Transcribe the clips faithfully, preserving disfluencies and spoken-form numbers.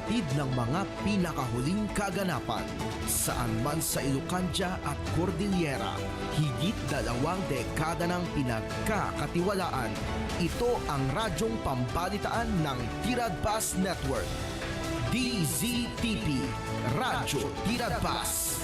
Hatid ng mga pinakahuling kaganapan. Saan man sa Ilocandia at Cordillera, higit dalawang dekada nang pinagkakatiwalaan. Ito ang radyong pambalitaan ng Tiradpas Network. D Z T P, Radyo Tiradpas.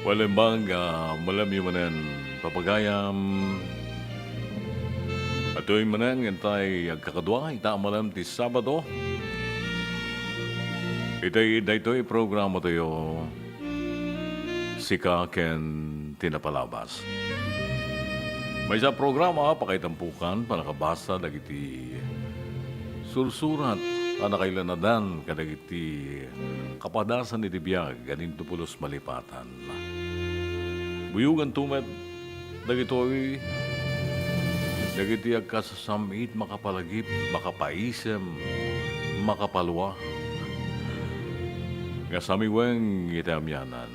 Wen, naimbag a malem manen, papagayam. Adtoy manen nga intay agkakadua ita a malem ti Sabado. Iti daytoy programatayo, Sika ken ti Napalabas. Maysa a programa, pakaitampukan, panakabasa dagiti sursurat a nakailanadan kadagiti kapadasan iti biag a ninto pulos malipatan. Buyoganto met dagitoy dagiti agkasasam-it, makapalagip, makapaisem, makapalua nga samiweng iti amianan.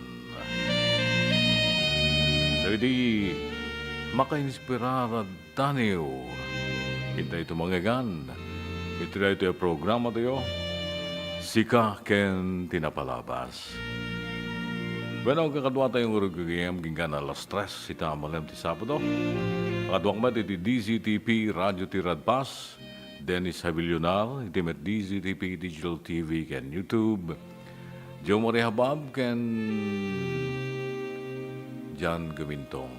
Dagiti makainspirar a taniw, intay tumangegan iti daytoy a programatayo, Sika ken ti Napalabas. Bueno, kakaduatayo ngarud gagayem, kinka alas tres ita a malem ti Sabado. Kakaduak met iti D Z T P Radio Tiradpas, Dennis Javillonar, iti met D Z T P Digital T V ken YouTube, Joe Maria Habab ken John Gumintong.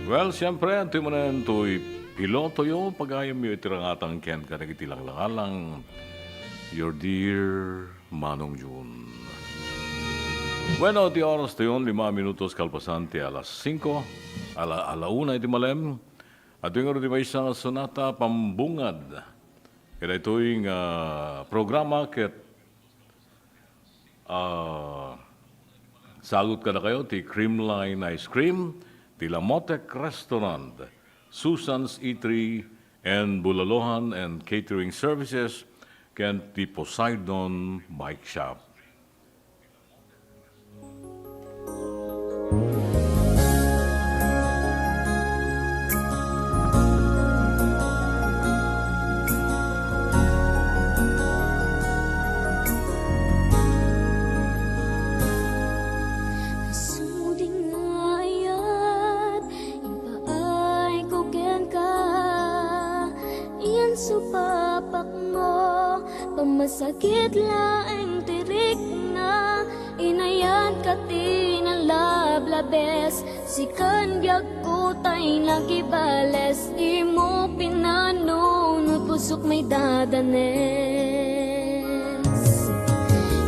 Well, siempre, adtoy manen toy pilotoyo, pagayamyo iti rangatang ken kadagiti langlangalang, your dear Manong Jun. Bueno, ti oras tayon, lima minutos kalpasan ti alas singko, ala, ala una iti malem. Adtoy ngarud ti maysa nga sonata pambungad. Kadaytoy nga programa ket, ah, sagut kadakayo ti Creamline Ice Cream, ti Lamotec Restaurant, Susan's Eatery and Bulalohan and Catering Services, ken ti Poseidon Bike Shop. Sumuding ayat, impaayko kenka, iyan supapakmo, pamasakit laeng ti rikna, inayat ka ti nalablabes, sikan biagko tay nakibales, dimo pinanunot pusok may dadanes.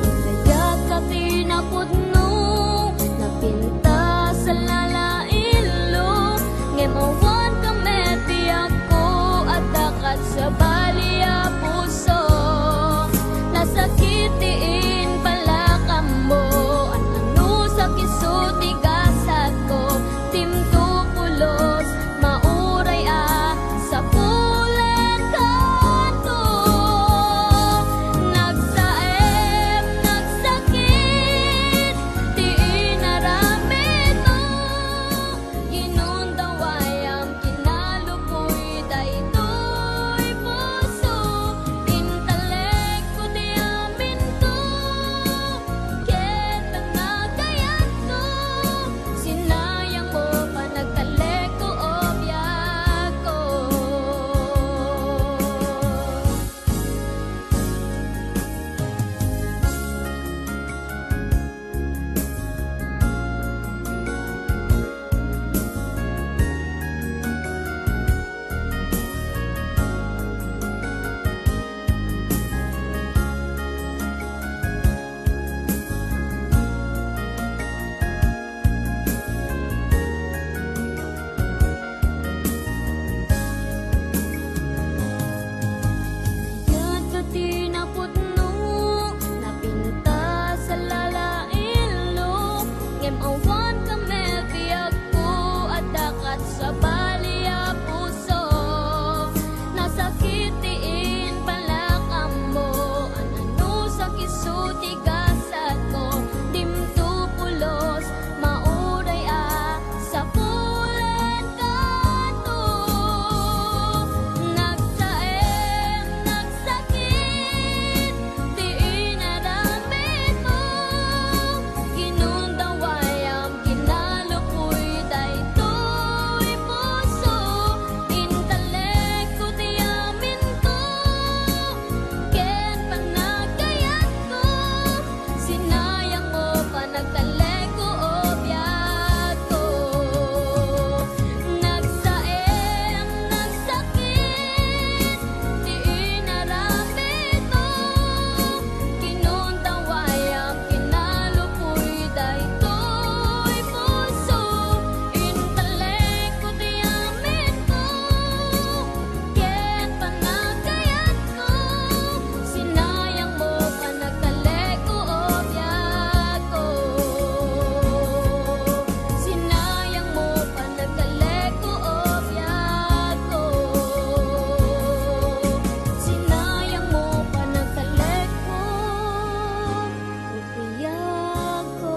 Inayat ka ti napudno, napintas a lalailo, ngem awan ka met ti agko, adda kat sabali a puso. Nasakit ti impalakammo, an-anusak isu ti gasatko, dimto pulos, mauray a sapulen kanto. Awan kami biagko, adda kat sabali a puso. Nasakit ti impalakammo, anano sa kiso ti gasatko, dimto pulos, mauray a sapulen kato. Nagtaem, nagsakit ti inaramidmo. Kinundawayam, kinalupoy daytoy puso. Intalekko ti aminko ken panagkayatko. Sinayangmo panagtalekko, o biagko. Nagtaem, nagsakit ti inaramidmo. Kinundawayam, kinalupoy daytoy puso. Intalekko ti aminko ken panagkayatko. Sinayangmo panagtalekko, o biagko. Sinayangmo panagtalekko, o biagko. Sinayangmo panagtalekko, o biagko.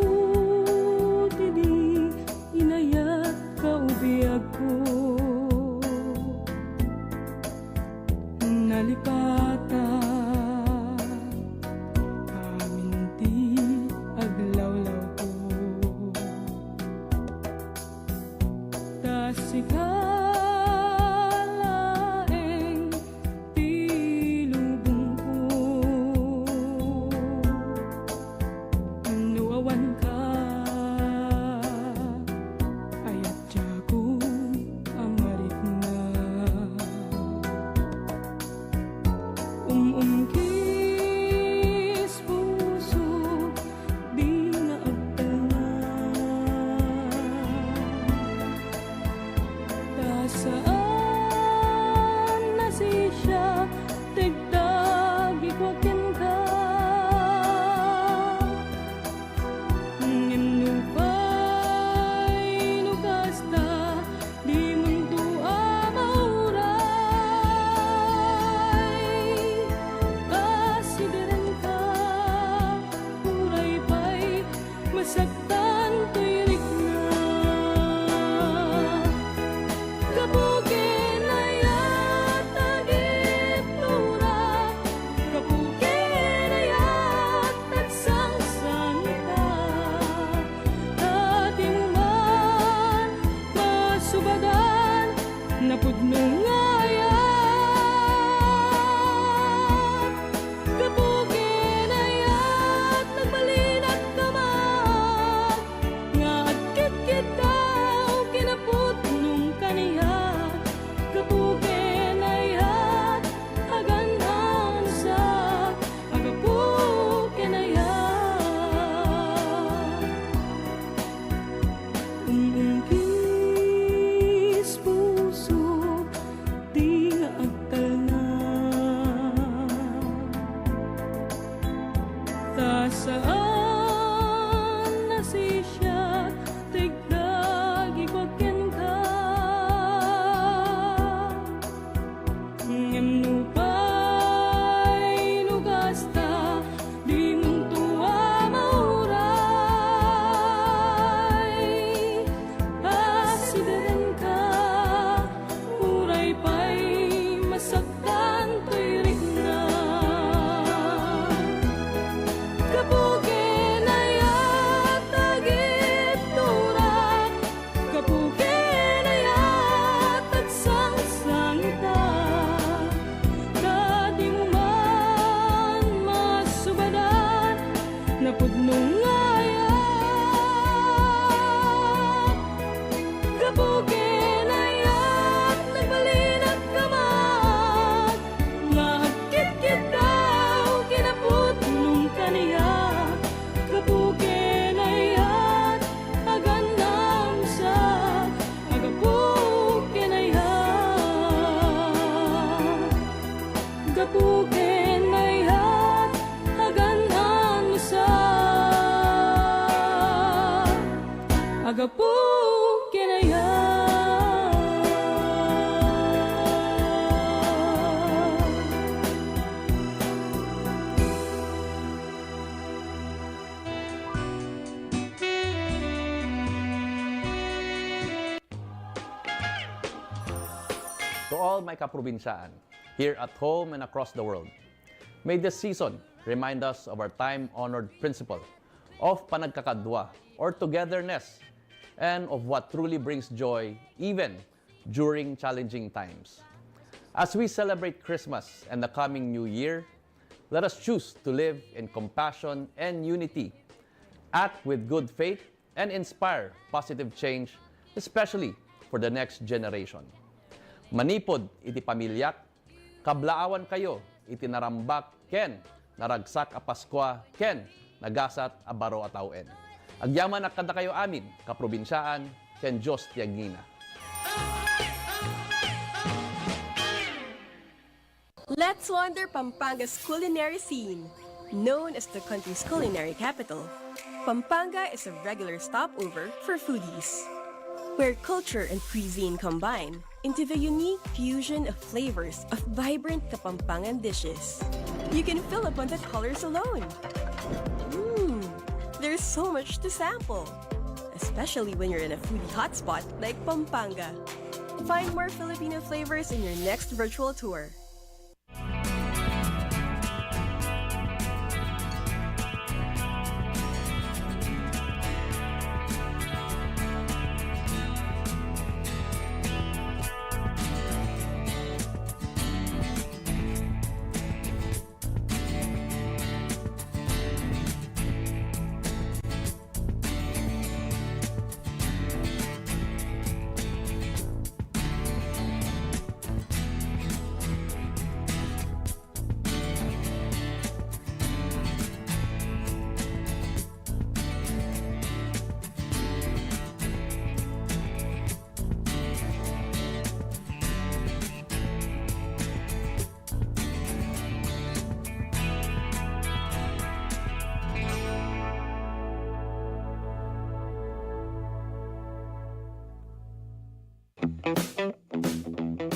Sipud idi inayatka, o biagko, nalipata amin ti aglawlawko. Ta sika laeng ti lubongko. No awanka, ayat diakon a marikna. Um-umkis pusok, dina agtalna. Ta saan a sisia ti agdagikuak kenka. Ngem nupay no kasta, dimonto a mauray. Asiderenka, uray pay masaktan toy rikna. Gapu ken ayat a gipnora, gapu ken ayat a agsangsangita, ta dinak man masubadan, napudno nga ayat. Gapu ken ayat, nagbalinak koma. Nga ayat, gapu ken ayat, nagbalinak kaman. Nga agkitkitaw, kinapudnong kaniak, gapu ken ayat, aganam sa, agapu ken ayat. Gapu ken ayat, agan-an sa. Agapu ken ayat. To all my kaprobinsaan, here at home and across the world. May this season remind us of our time-honored principle of panagkakadua or togetherness and of what truly brings joy even during challenging times. As we celebrate Christmas and the coming New Year, let us choose to live in compassion and unity, act with good faith, and inspire positive change, especially for the next generation. Manipud iti pamiliak, kablaawankayo iti narambak ken naragsak a Paskua ken nagasat a baro a tawen. Agyamanak kadakayo amin, kaprobinsaan, ken Dios ti agngina. Let's wander Pampanga's culinary scene. Known as the country's culinary capital, Pampanga is a regular stopover for foodies, where culture and cuisine combine into the unique fusion of flavors of vibrant Kapampangan dishes. You can fill upon the colors alone. Mmm, there's so much to sample, especially when you're in a foodie hotspot like Pampanga. Find more Filipino flavors in your next virtual tour.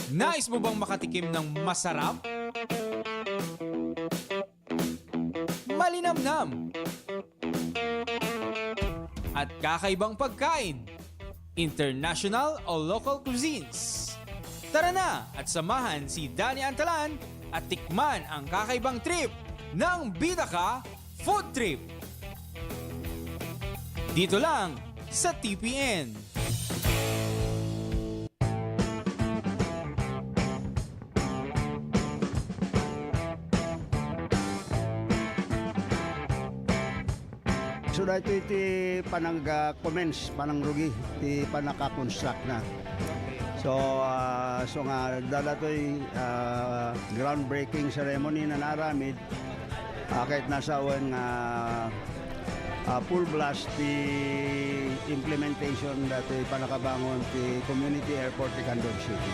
Nais mo bang makatikim ng masarap? Malinamnam at kakaibang pagkain, international o local cuisines. Tara na at samahan si Danny Antalan at tikman ang kakaibang trip ng Bida Ka Food Trip. Dito lang sa T P N. So, daytoy ti panag-, ah, commence, panangrugi ti panaka-construct na. So, ah, so nga, daytoy, ah, groundbreaking ceremony nga naaramid, ah, ket nasawen nga ah, full blast ti implementation daytoy panakabangon ti community airport ti Candon City.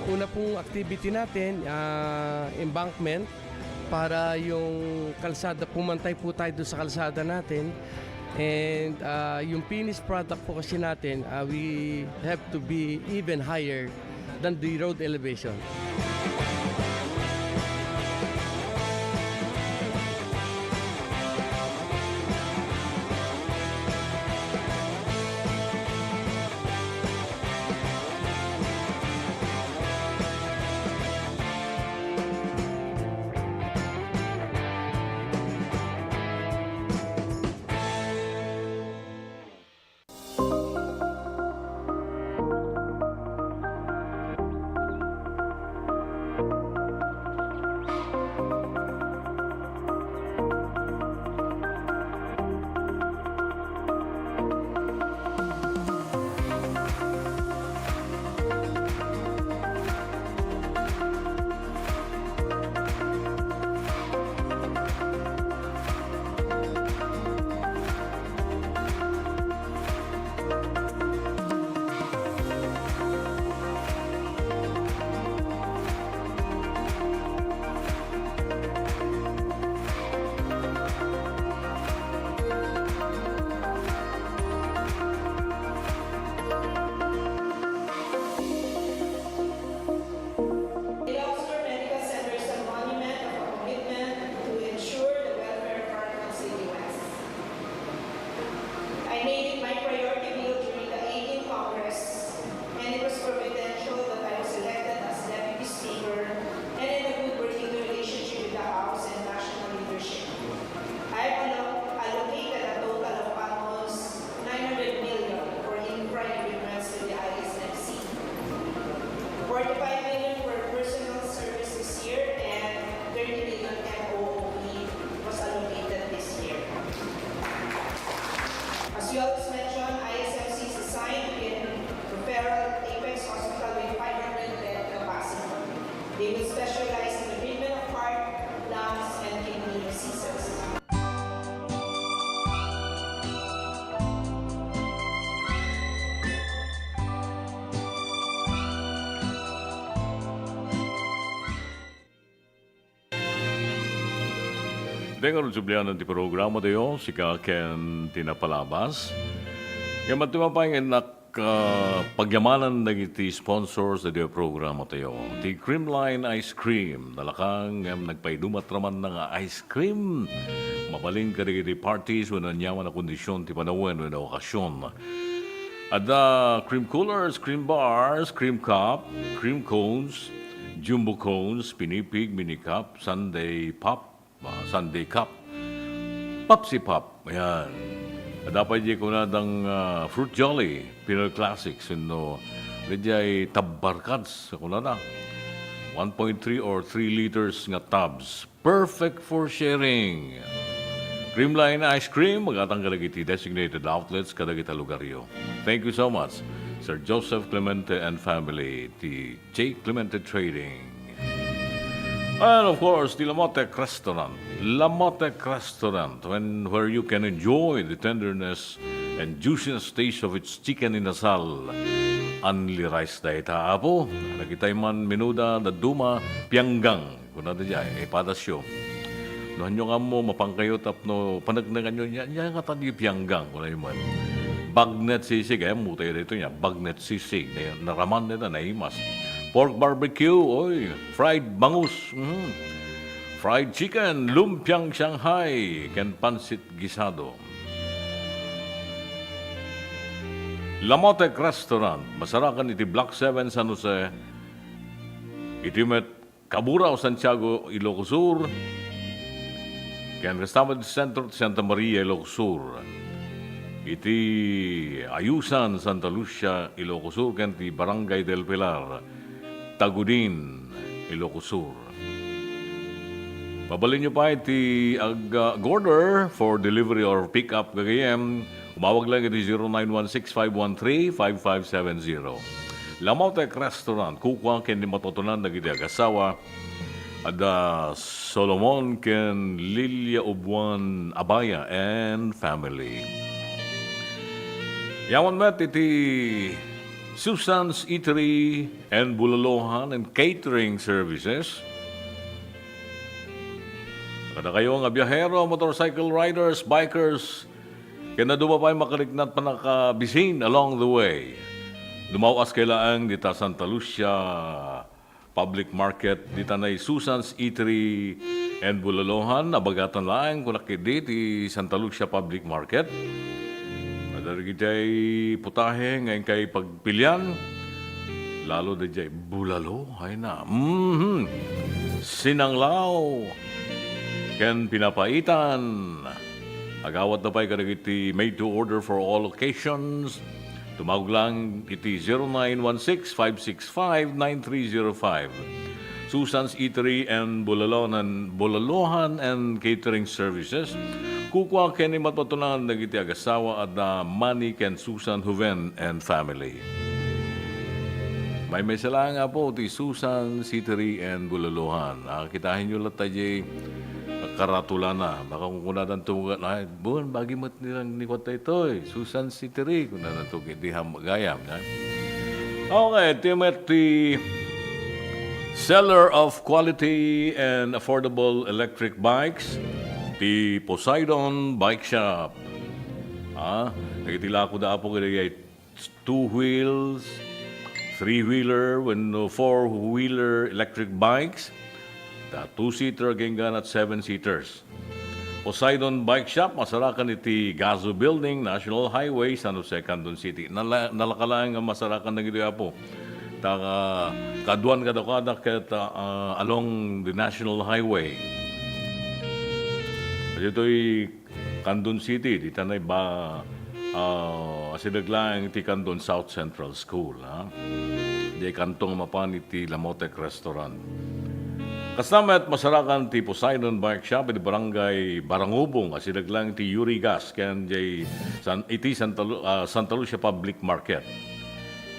Una pong activity natin, ah, embankment para yung kalsada, pumantay po tayo doon sa kalsada natin. And, ah, yung finished product po kasi natin, ah, we have to be even higher than the road elevation. They will specialize in the treatment of heart, lungs, and kidney diseases. Dengaro sublianan ti programa tayo, sika ken ti napalabas. Ngem adda pay nga innak, ah, pagyamanan dagiti sponsors dagiti programa tayo. Ti Creamline Ice Cream, nalaka ngem nagpaidumat raman na nga ice cream. Mabalin kadagiti parties wenno aniaman a kondisyon ti panawen wenno okasyon. Adda cream coolers, cream bars, cream cup, cream cones, jumbo cones, pinipig, mini cup, sundae pop, ah, sundae cup, Popsi Pop. Ayan. Adda pay di kunadang, ah, Fruit Jolly, Pinoy Classics, wenno, diay Tabbarkads, kunada. One point three or three liters nga tubs. Perfect for sharing. Creamline Ice Cream, magatang kadagiti designated outlets kadagiti lugaryo. Thank you so much, Sir Joseph Clemente and family, ti J Clemente Trading. And of course, the Lamotec Restaurant. Lamotec Restaurant, when, where you can enjoy the tenderness and juiciness taste of its chicken inasal. Only rice dayta, apo. Nakitay man menuda, dadduma, pianggang. Kuna da jay, ipadasyo. No, hanyo nga mo, mapangkayo tapno, panagnaganyo, nya, nya nga tanyo pianggang, kuna man. Bagnet sisig, eh, mutay dito niya, bagnet sisig, na, naraman nila, naimas. Pork barbecue, oy, fried bangus, mhm. Fried chicken, lumpiang Shanghai, ken pansit gisado. Lamotec Restaurant, masarakan iti Block seven, San Jose, iti met Kaburao, Santiago, Ilocos Sur, ken kasta met sentro ti Santa Maria, Ilocos Sur, iti Ayusan, Santa Lucia, Ilocos Sur, ken ti Barangay del Pilar, Tagudin, Ilocos Sur. Mabalinyo pay ti ag-, ag-order for delivery or pick up gagayyem, umawag lang iti zero nine one six five one three five five seven zero. Lamotec Restaurant, kukua ken ni matutunan dagiti agasawa, adda Solomon ken Lilia Ubuan Abaya and family. Yaman met iti Susan's Eatery and Bulalohan and Catering Services. Kadakayo nga biyahero, motorcycle riders, bikers, ken adu pay makariknat pannakabisin along the way. Dumaw-as kay laeng dita Santa Lucia Public Market, dita nay Susan's Eatery and Bulalohan, abagatan laeng kunak idi ti Santa Lucia Public Market. Adda dagiti putahe nga inkay pagpilian, lalo dagiti bulalo, ay na. Mhm. Sinanglaw ken pinapaitan. Agawatda pay kadagiti made to order for all occasions. Tumawag lang iti zero nine one six five six five nine three zero five. Susan's Eatery and Bulalohan, Bulalohan and Catering Services. Kukua ken ni matutunan dagiti agasawa adda Manny ken Susan Huven and family. Maymaysa laeng, apo, ti Susan's Eatery and Bulalohan. Ah, kitaenyo latta jay karatulana. Baka kunkunadan tumugan, ay, bun, bagi met nilang ni kuwan daytoy. Susan's Eatery, kunadan to, di ham-, gayam, na? Okay, ti met ti seller of quality and affordable electric bikes, ti Poseidon Bike Shop. Ah, dagiti lako da, apo, kadagiti two wheels, three-wheeler, wenno four-wheeler electric bikes, the two-seater, agingga at seven-seaters. Poseidon Bike Shop, masarakan iti Gazo Building, National Highway, San Jose, Candon City. Nala-, nalaka laeng nga masarakan dagitoy, apo. Ta, ah, kaduan kadakada ket, ah, along the National Highway. Ditoy Candon City, dita nay ba, ah, asideg laeng ti Candon South Central School, ha? Diay kanto nga mapan iti Lamotec Restaurant. Kasta met, masarakan ti Poseidon Bike Shop iti Barangay Barangubong, asideg laeng ti Urigas, ken diay San-, iti Santa Lu-, ah, Santa Lucia Public Market.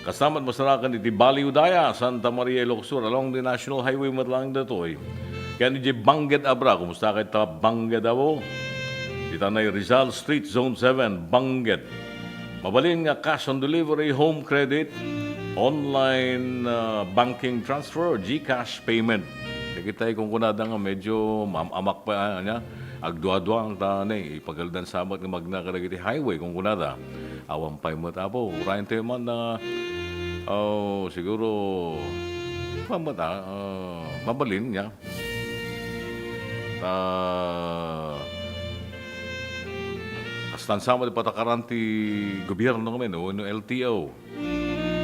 Kasta met masarakan iti Baliw Daya, Santa Maria, Ilocos Sur, along the National Highway met laeng daytoy. Ken iti Bangged Abra, kumusta kay ta Bangged Abo? Iti Tanay Rizal Street, Zone seven, Bangged. Mabalin nga cash on delivery, home credit, online, ah, banking transfer, GCash payment. Kagitay kunkunada nga medyo maam-amak pa, ah, ania, agdua-dua ta ne, ipagaldan samat nga magna kadagiti highway kunkunada. Awan pay met, Apo, urayen tayo man na, oh, siguro, pa met, ah, ah, mabalin nia. Ta, kastan samat ti patakaran ti gobierno ngamin, wenno L T O.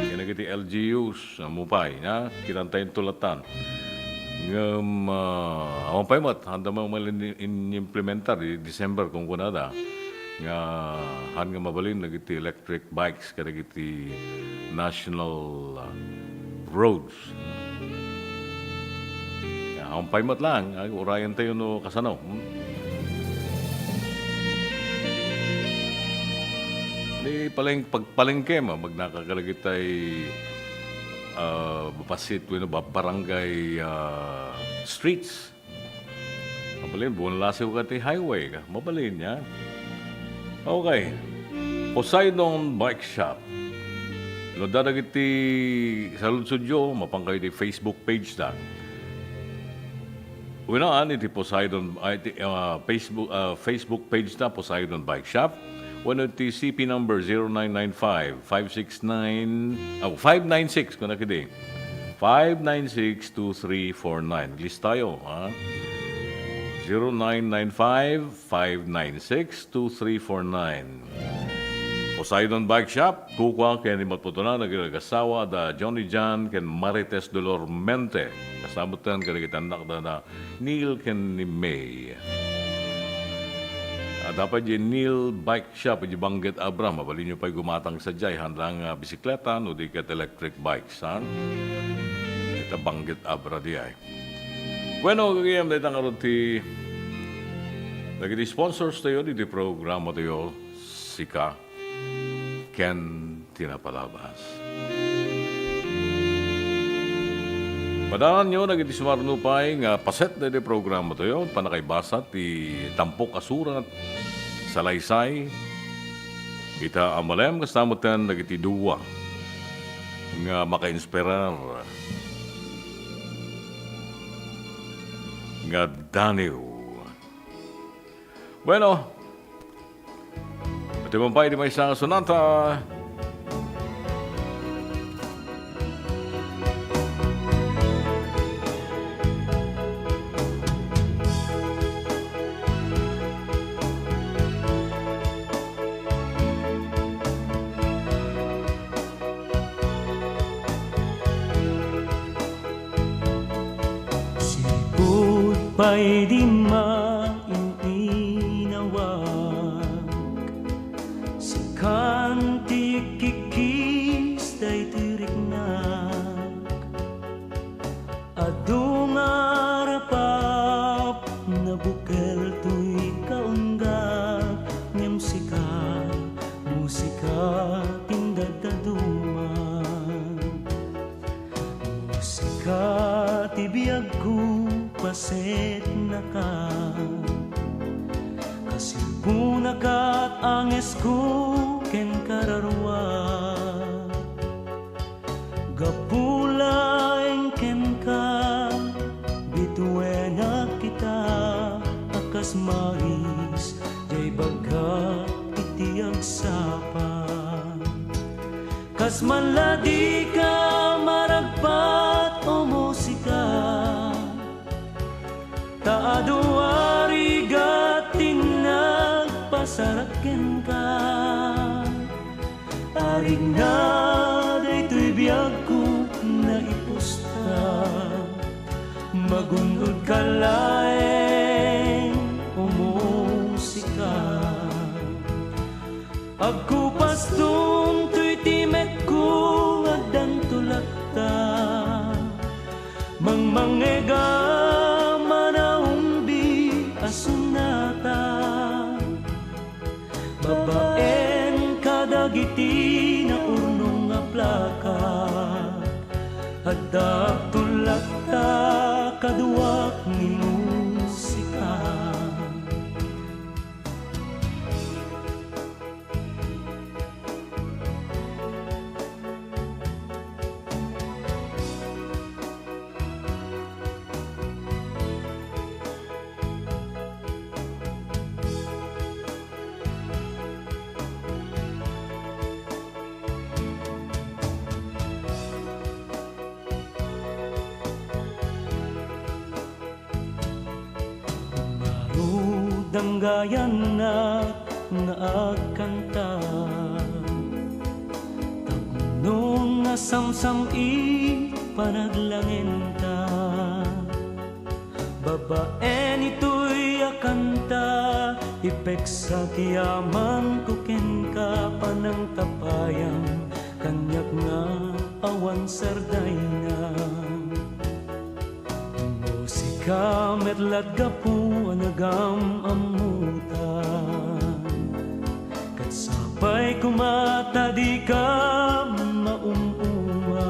Ken dagiti L G Us, ammo pay, nia? Kitantayo tulatan. Ngem, ah, awan pay met, haan da man in-, in-implementar, di December, kunkunada. Nga, haan nga mabalin, dagiti electric bikes, kadagiti national, ah, roads. Awan pay met laeng, ay, urayen tayo no kasano. Hmm? Ni paleng-, pagpalengke, ma-, magnaka kadagitay, ah, bassit wenno ba-, barangay, ah, streets. Mabalin, buwan lasiw ka ti highway ka. Mabalin nia. Okay. Poseidon Bike Shop. No, dagiti saludsodyo, mapankayo iti Facebook page da. Wenno, haan iti Poseidon, ay, iti, ah, Facebook, ah, Facebook page da, Poseidon Bike Shop. Wenno iti C P number zero nine nine five, five six nine, oh, five nine six, kuna kidi. Five nine six, two three four nine. Listayo, ha? Zero nine nine five, five nine six, two three four nine. Poseidon Bike Shop, kukua ken ni matputunan, nagkagasawa da Johnny John ken Marites Dolor Mente. Kasabutan, kadagiti annak da na Neil ken ni May. Adda pay di Neil Bike Shop, di Bangged Abra, mabalinyo pay gumatang sadiay, haan lang, ah, bisikleta, no di ket electric bikes, ha? Ita Bangged Abra di ay. Bueno, kagayam, dayta ngarud ti dagiti sponsors tayo, diti programa tayo, sika ken ti napalabas. Padaanyo dagiti sumarno pay nga paset daydi programa tayo, pannakaibasa ti tampok a surat, salaysay, ita a malem, kasta metten dagiti dua nga makainspirar nga daniw. Bueno, iti mampay di maysa nga sonata. Sipud pay di maininawag, sikan ti ikkikis daytoy riknak. Adu nga rapap, nabukel toy kaunggak, ngem sika, musika ti indadaduman. Musika ti biagko, pasetnaka. Kasipuna kat angesko ken kararuak. Gapu laeng kenka, bituenak ita a kas mais, jay bagak iti agsapa. Kas manla dika maragpat, o musika, ta adu a rigat ti nagpasarak kenka. Arigna daytoy biagko, naipusta, magun-odka laeng, o musika. Agkupaston toy timekko, addanto latta, mangmangngeg a manaumbi a sonata. Babaen kadagiti naurnong a plaka. Dakto latta kaduak ni musika. Ngarud, danggayannak nga agkanta, tapno nga samsam-it panaglangenta. Babaen itoy a kanta, ipeksak yamanko kenka, panangtapayam kaniak nga awan sardayna. Musika met lat gapu a nagam-ammutan, ket sapay koma ta dika maum-uma.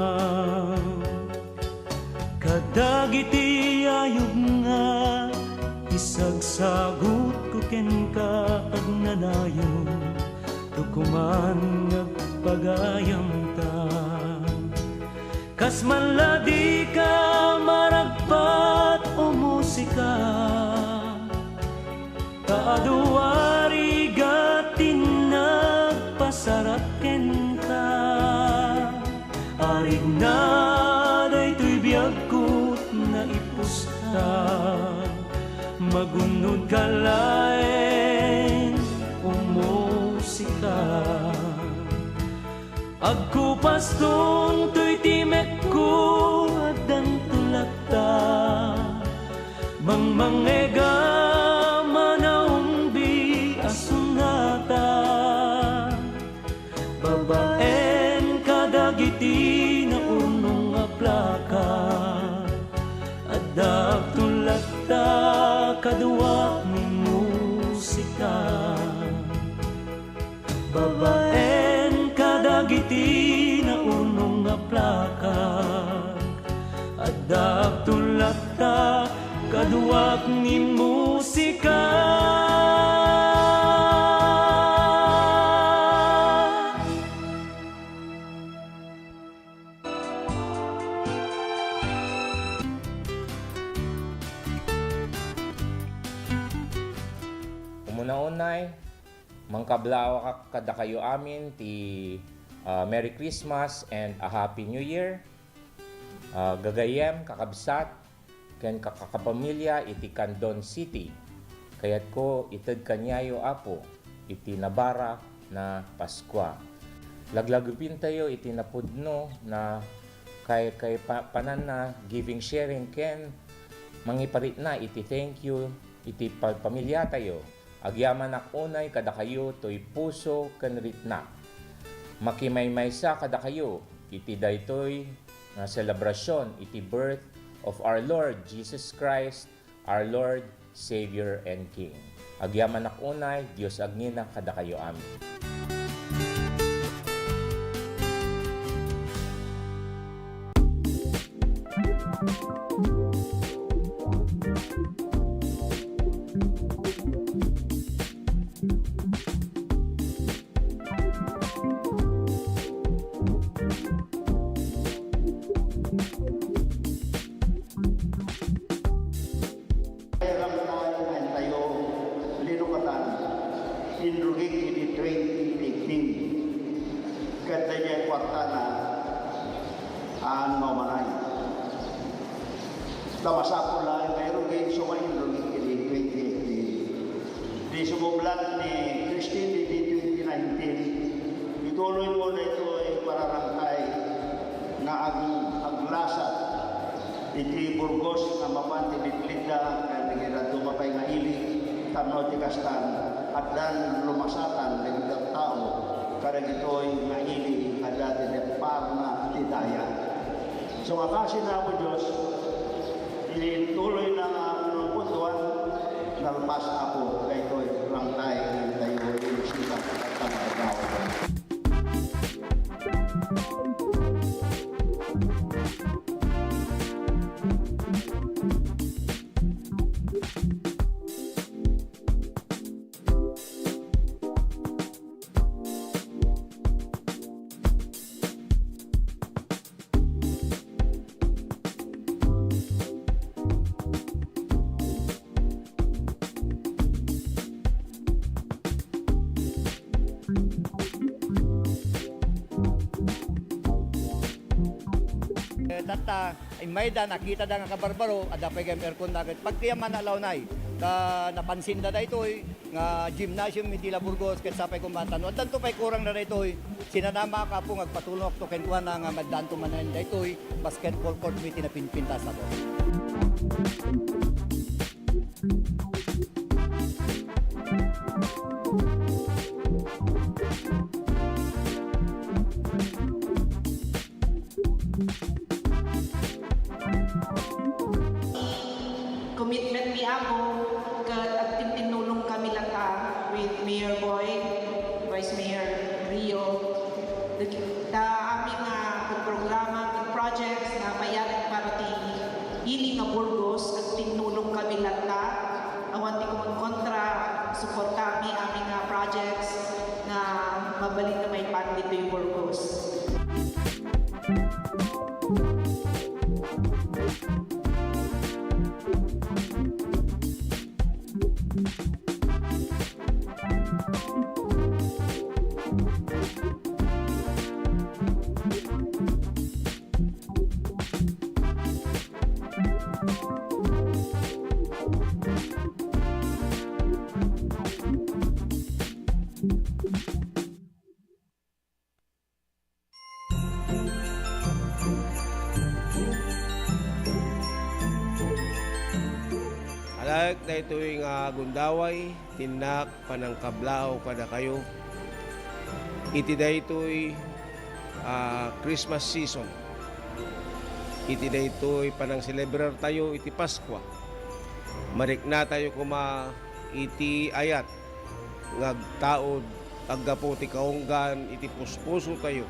Kadagiti ayub nga isagsagutko kenka, agnanayon, tukuman nga agpagayamta. Kas man la dika maragpat, o musika, ta adu a rigat ti nagpasarak kenka. Arigna daytoy biagko, naipusta. Magunnodka laeng, o musika. Agkupaston toy timekko, addanto latta mangmangngegam a naungbi a sonata. Babaen kadagiti naurnong a plaka, adda agtulatta kaduak ni musika. Babaen kadagiti naurnong a plaka, adda agtulatta kaduak ni musika. Umuna unay, mangkablaawak kadakayo amin ti, ah, Merry Christmas and a Happy New Year. Ah, gagayyem, kakabsat, ken kakapamilya iti Candon City. Kayatko ited kaniayo, Apo, iti nabarak na Paskua. Laglagipentayo iti napudno na kay, kay pa-, pananna, giving, sharing, ken mangiparitna iti thank you iti pa-, pamilyatayo. Agyamanak unay kadakayo toy puso ken ritnak. Makimaymaysa kadakayo iti daytoy nga selebrasyon iti birth of our Lord Jesus Christ, our Lord, Savior, and King. Agyamanak unay, Dios agnina kadakayo amin. Tayo, linukatan, inrugik iti twenty eighteen. Ket daydiay kuartana, aan nga umanay. Ta masapul laeng nga irugik, so nga inrugik iti twenty eighteen. Ti sumublat ni Christine iti twenty nineteen, ituloy mo daytoy pararangkay nga ag-, aglasat iti Burgos nga mapan ti bitlidda ken dagiti dadduma pay nga ili, tapno ti kastan, addan lumasatan dagiti tattao kadagitoy nga ili, adda ti depparna ti daya. So, nga kaasi ni Apo Dios, ituloy na nga puntuan, nalpas, Apo, daytoy rangkay nga tayo inisita at pag-agaw. Ta, immay da, nakitada nga kabarbaro, adda pay gayam aircon da ket pagkayam man a lawnay. Ta napansinda daytoy nga gymnasium iti La Burgos, ket sapay koma ta no addanto pay kurangna daytoy, sinanamaak, Apo, nga agpatulongakto kenkuana nga maddaanto manen daytoy basketball court iti napinpintas, Apo. Commitment mi, Apo, ket agtintinnulong kami latta with Mayor Boy, Vice Mayor Rio, ta amin nga programa, projects nga payat para ti ili nga Burgos, agtinnulong kami latta. Awan ti kumonkontra, suporta mi amin nga projects nga mabalin nga maipan ditoy Burgos. Alak daytoy nga gundaway, tinnak panangkablaaw kadakayo iti daytoy, ah, Christmas season, iti daytoy panangselebrar tayo iti Paskua. Mariknatayo koma iti ayat nga agtaud, aggapu ti kaunggan iti puspusotayo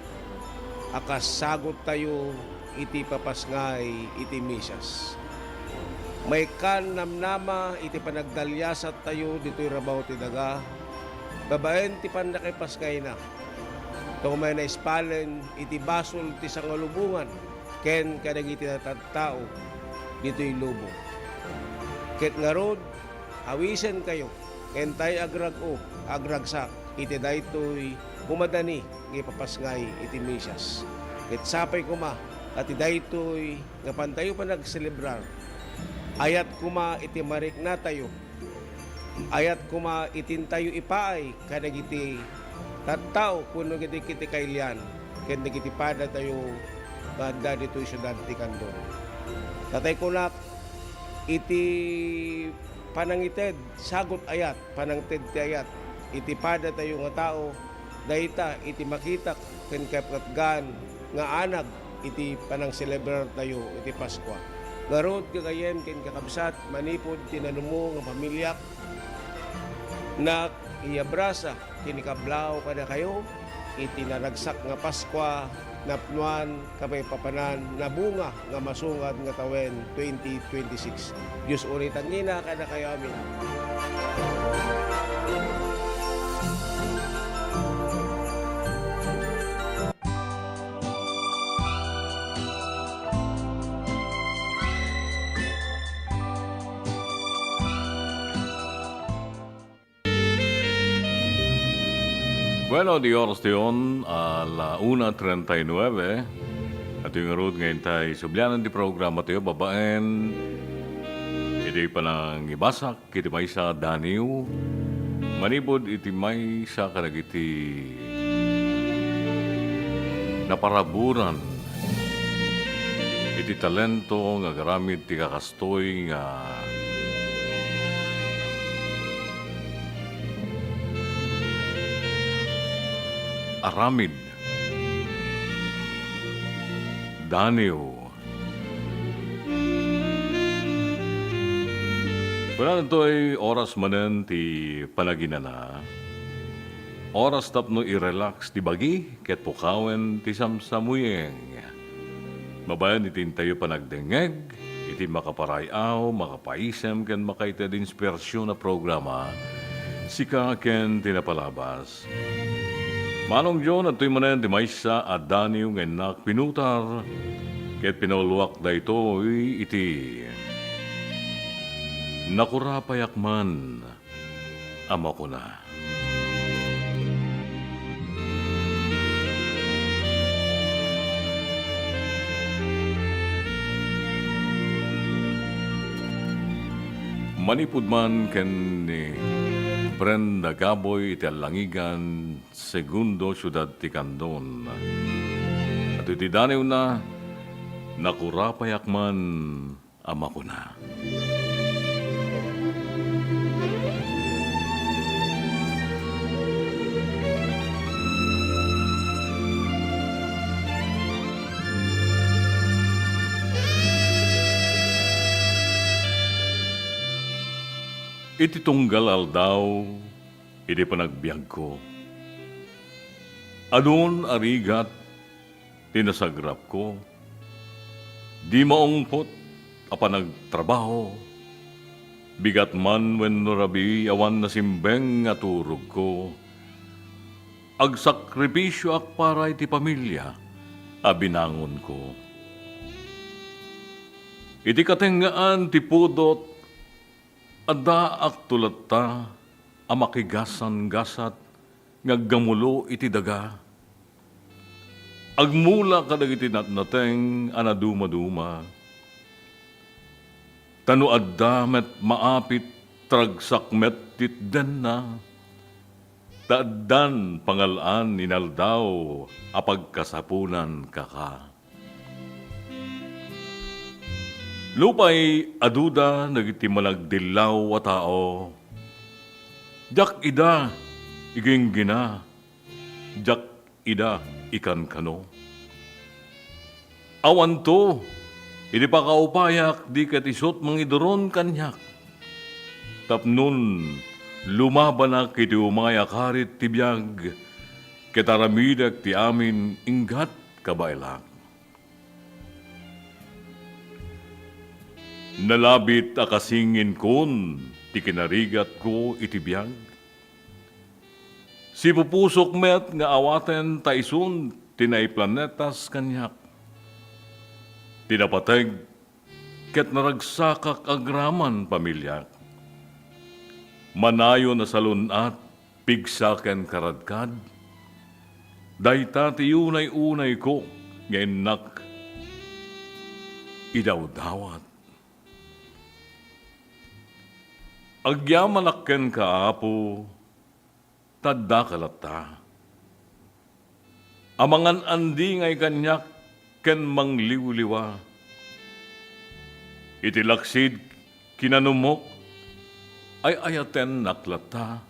a kas sagottayo iti papasngay iti misas. Maikkan namnama iti panagdaliasattayo ditoy rabaw ti daga, babaen ti pannakipasngayna, ta umay naispalen iti basol ti sangalubongan ken kadagiti natattao ditoy lubong. Ket ngarud, awisenkayo, ken tay agrag-o, agragsak iti daytoy umadani nga ipapasngay iti misas. Ket sapay koma a ti daytoy nga pantayo panagselebrar, ayat koma iti mariknatayo, ayat koma iti intayo ipaay kadagiti tattao wenno kadagiti kailian ken dagiti padatayo nga adda ditoy siudad ti Candon. Tatay kunak, iti panangited sagut ayat, panangted ti ayat iti padatayo nga tao, dayta iti makitak ken kapatgan nga anag iti panangselebrar tayo iti Paskua. Ngarud, gagayyem ken kakabsat, manipud ti nanumo nga pamiliak, nak iyabrasa ken ikablaaw kadakayo iti naragsak nga Paskua, napnoan, kapaypapanan, nabunga nga masungad nga tawen twenty twenty-six. Dios uray tangina kadakayo amin. Bueno, di oras tayon, a la una treinta y nueve. Atoy ngarud nga intay sublianan ti programa tayo babaen iti panangibasak iti maysa a daniw manipud iti maysa kadagiti naparaburan iti talento nga agaramid ti kakas- toy nga aramid. Daniw. Kunana toy oras manen ti panaginana. Oras tapno i-relax ti bagi ket pukawen ti samsamuyeng. Babaen iti intayo panagdengngeg iti makaparay-aw, makapaisem ken makaited inspirasyon a programa, Sika ken ti Napalabas. Manong John, adtoy manen ti maysa a daniw nga innak pinutar ket pinauluak daytoy iti Nakurapayak man a makuna. Manipud man ken ni Brenda Gaboy iti Allangigan, Segundo Siudad ti Candon. Adtoy ti daniwna, nakurapayak man a makuna. Iti tunggal aldaw, iti panagbiagko, adun a rigat ti nasagrapko. Di maungpot a panagtrabaho, bigat man wenno rabii, awan nasimbeng a turogko. Agsakripisioak para iti pamilia a binangonko. Iti katengngaan ti pudot, addaakto latta a makigasanggasat nga aggamulo iti daga. Agmula kadagiti natnateng a nadumaduma. Ta no adda met maapit, taragsak met ti itdenna. Ta addan pangal-an inaldaw a pagkasapulan kaka. Nupay aduda dagiti managdillaw a tao, diak ida iginggina, diak ida ikankano. Awanto iti pakaupayak, di ket isut' mangiduron kaniak. Tapnon lumabanak iti umay a karit ti biag, ket aramidek ti amin inggat kabaelak. Nalabit a kasinginkon ti kinarigatko iti biag. Sipupusok met nga awaten ta isun ti naiplanetas kaniak. Ti napateg ket naragsakak agraman pamiliak. Manayon a salun-at, pigsa ken karadkad, dayta ti unay-unayko nga innak idawdawat. Agyamanak kenka, Apo, ta addaka latta. Amangan-andingay kaniak ken mangliwliwa. Iti laksid kinanumok, ay-ayatennak latta.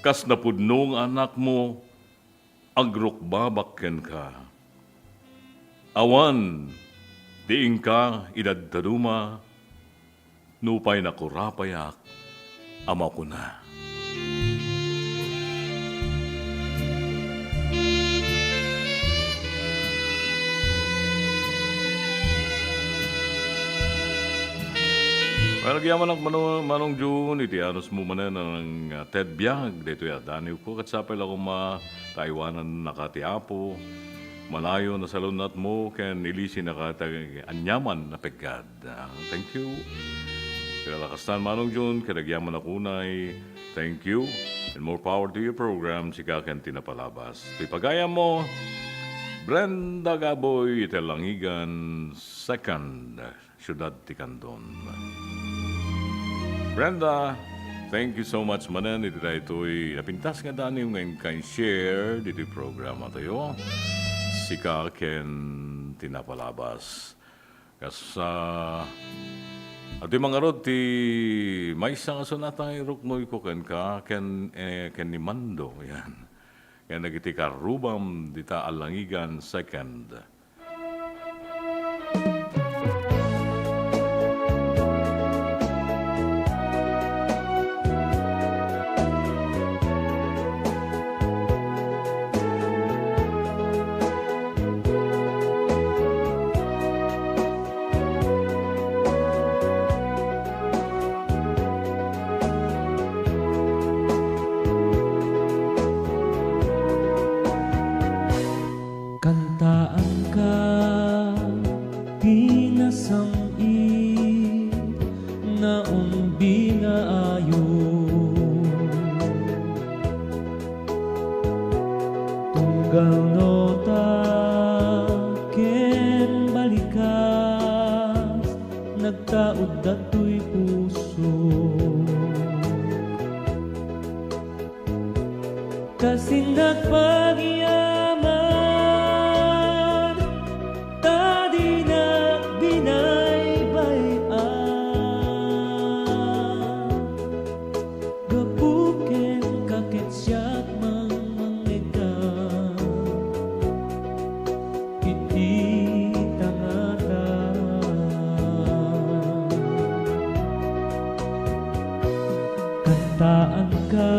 Kas napudno nga anakmo, agrukbabak kenka. Awan ti inka idadtaduma, nupay nakurapayak a makuna. Well, agyamanak, Mano-, Manong Jun, iti anusmo manen a nang, ah, Ted Biag, daytoy a daniwko, ket sapay la koma ta aywanannaka ti Apo, manayon a salun-atmo, ken ilisinaka iti aniaman a peggad. Ah, thank you. Kalakas tan, Manong Jun, ket agyamanak unay, thank you, and more power to your program, sika ken ti napalabas. Ti pagayammo, Brenda Gaboy, iti Langigan, second. Siudad ti Candon. Brenda, thank you so much manen iti daytoy napintas nga daniw nga inka in-share ditoy programa tayo. Sika ken ti napalabas. Kas, ah, adtoy mangarud ti maysa nga sonata nga iruknoyko kenka, ken, eh, ken ni Mando, yan. Yan dagiti karrubam dita a Langigan second. Kantaanka nagtaud datoy puso. Kasin nagpagiyaman, ta dinak binaybay-an. Gapu kenka ket siak mangmangngegka iti tangata. Kantaanka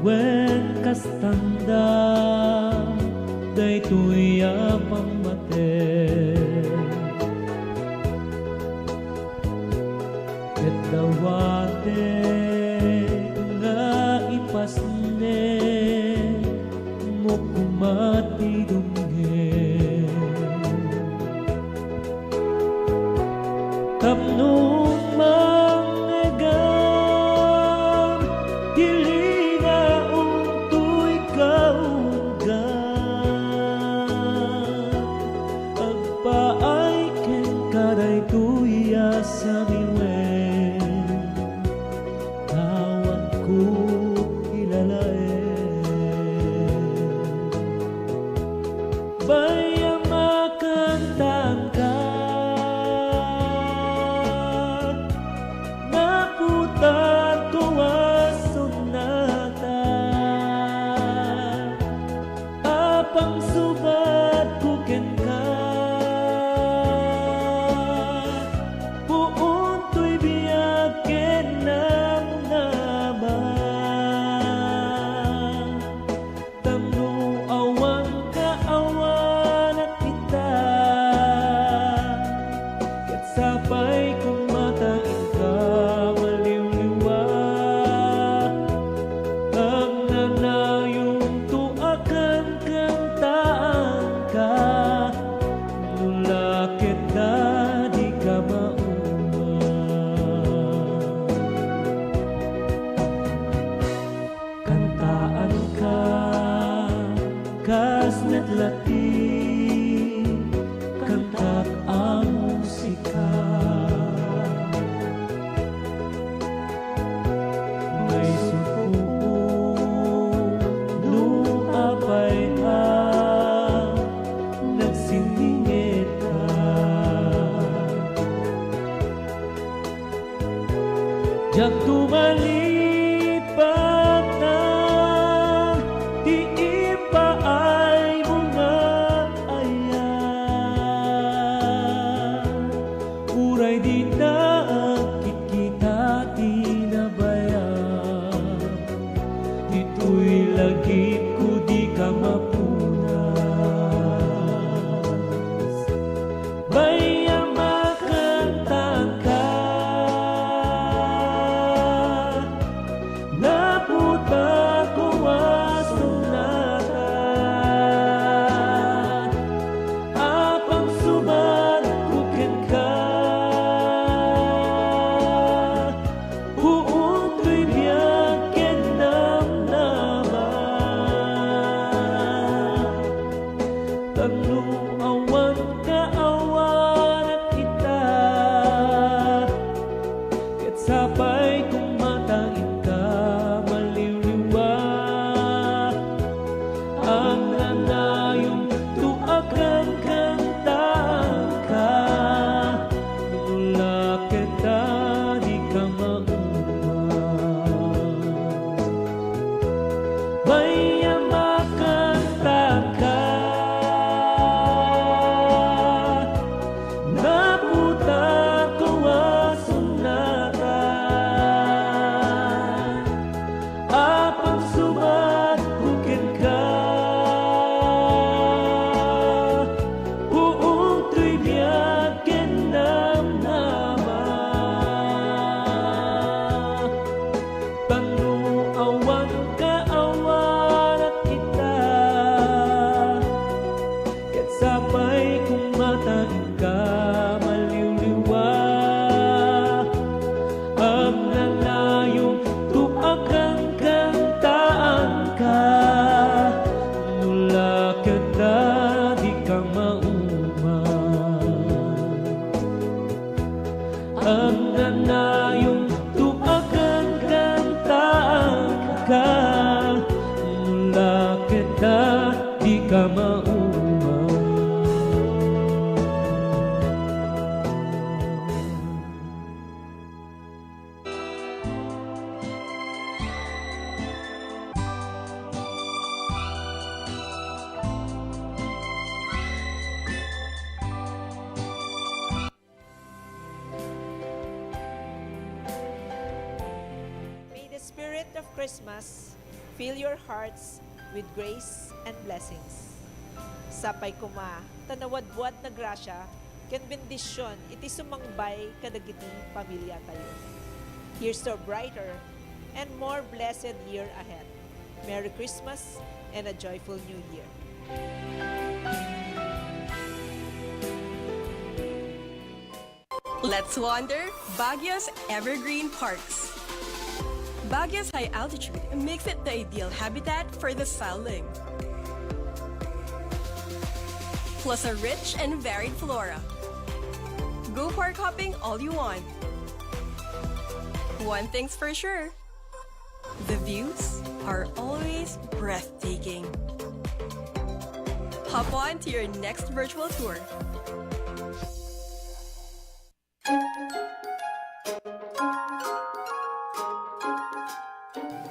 wen kastanda daytoy a pammatek. Ket dawatek nga ipasnek mo koma ti dumngeg. Tapno mangngegam ti linaong toy kaunggan. Agpaay kenka daytoy a samiwen, awanko ilalaed. Bay-am a kantaanka, naputanko a sonata. Apang subatko kenka, puon toy biag ken namnama. Tapno awan kaawanak ita, ket sapay koma ta inka maliwliwa. Agnanayonto a kankantaanka, no la ket ta dika mauma. Kantaanka, kas met la ti kantak a musika. Maisuppo no apay a nagsinningedka. Diak tumalipatan ti ipaaymo nga ayat. Uray dita agkitkita ti nabayag, ditoy lagipko dika mapunas. Bay-am a kantaanka, naputanko a sonata. Apang subatko kenka, Ang nanayong tuakan kantaanka, mula keta di ka mauma. May the spirit of Christmas fill your hearts with grace and blessings. Sapay koma ta nawadwad na grasya ken bendision iti sumangbay kadagiti pamiliatayo. Here's to a brighter and more blessed year ahead. Merry Christmas and a joyful New Year. Let's wander Baguio's evergreen parks. Baguio's high altitude makes it the ideal habitat for the silent, plus a rich and varied flora. Go park hopping all you want. One thing's for sure, the views are always breathtaking. Hop on to your next virtual tour.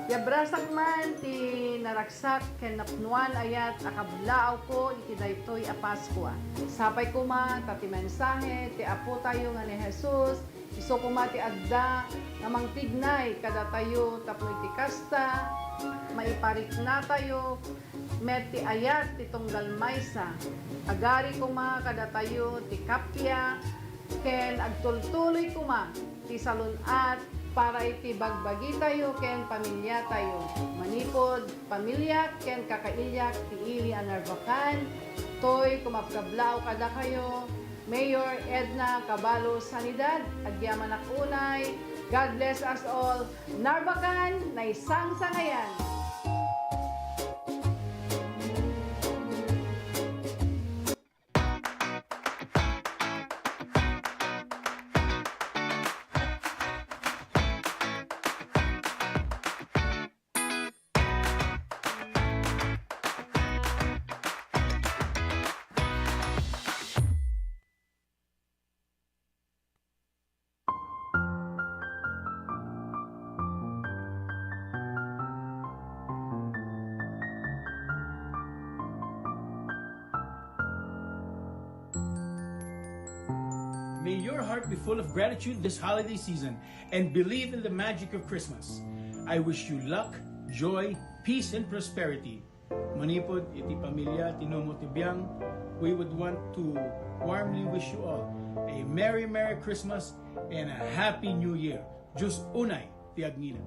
Yabrasak man ti naragsak ken napnuan a yat a kablaawko iti daytoy a Paskua. Sapay koma ta ti mensahe ti Apotayo nga ni Jesus, isu koma ti adda nga mangtignay kadatayo tapno iti kasta, maipariknatayo met ti ayat ti tunggal maysa. Agari koma kadatayo ti kappia, ken agtultuloy koma ti salun-at para iti bagbagitayo ken pamiliatayo. Manipud pamiliak ken kakailiak ti ili a Narvacan, toy kumabkablaaw kadakayo, Mayor Edna Caballo Sanidad, agyamanak unay. God bless us all. Narvacan, naisangsangayan! May your heart be full of gratitude this holiday season and believe in the magic of Christmas. I wish you luck, joy, peace, and prosperity. Manipud iti pamilya ti Numo ti Biang, we would want to warmly wish you all a Merry, Merry Christmas and a Happy New Year. Diyos unay ti agngina.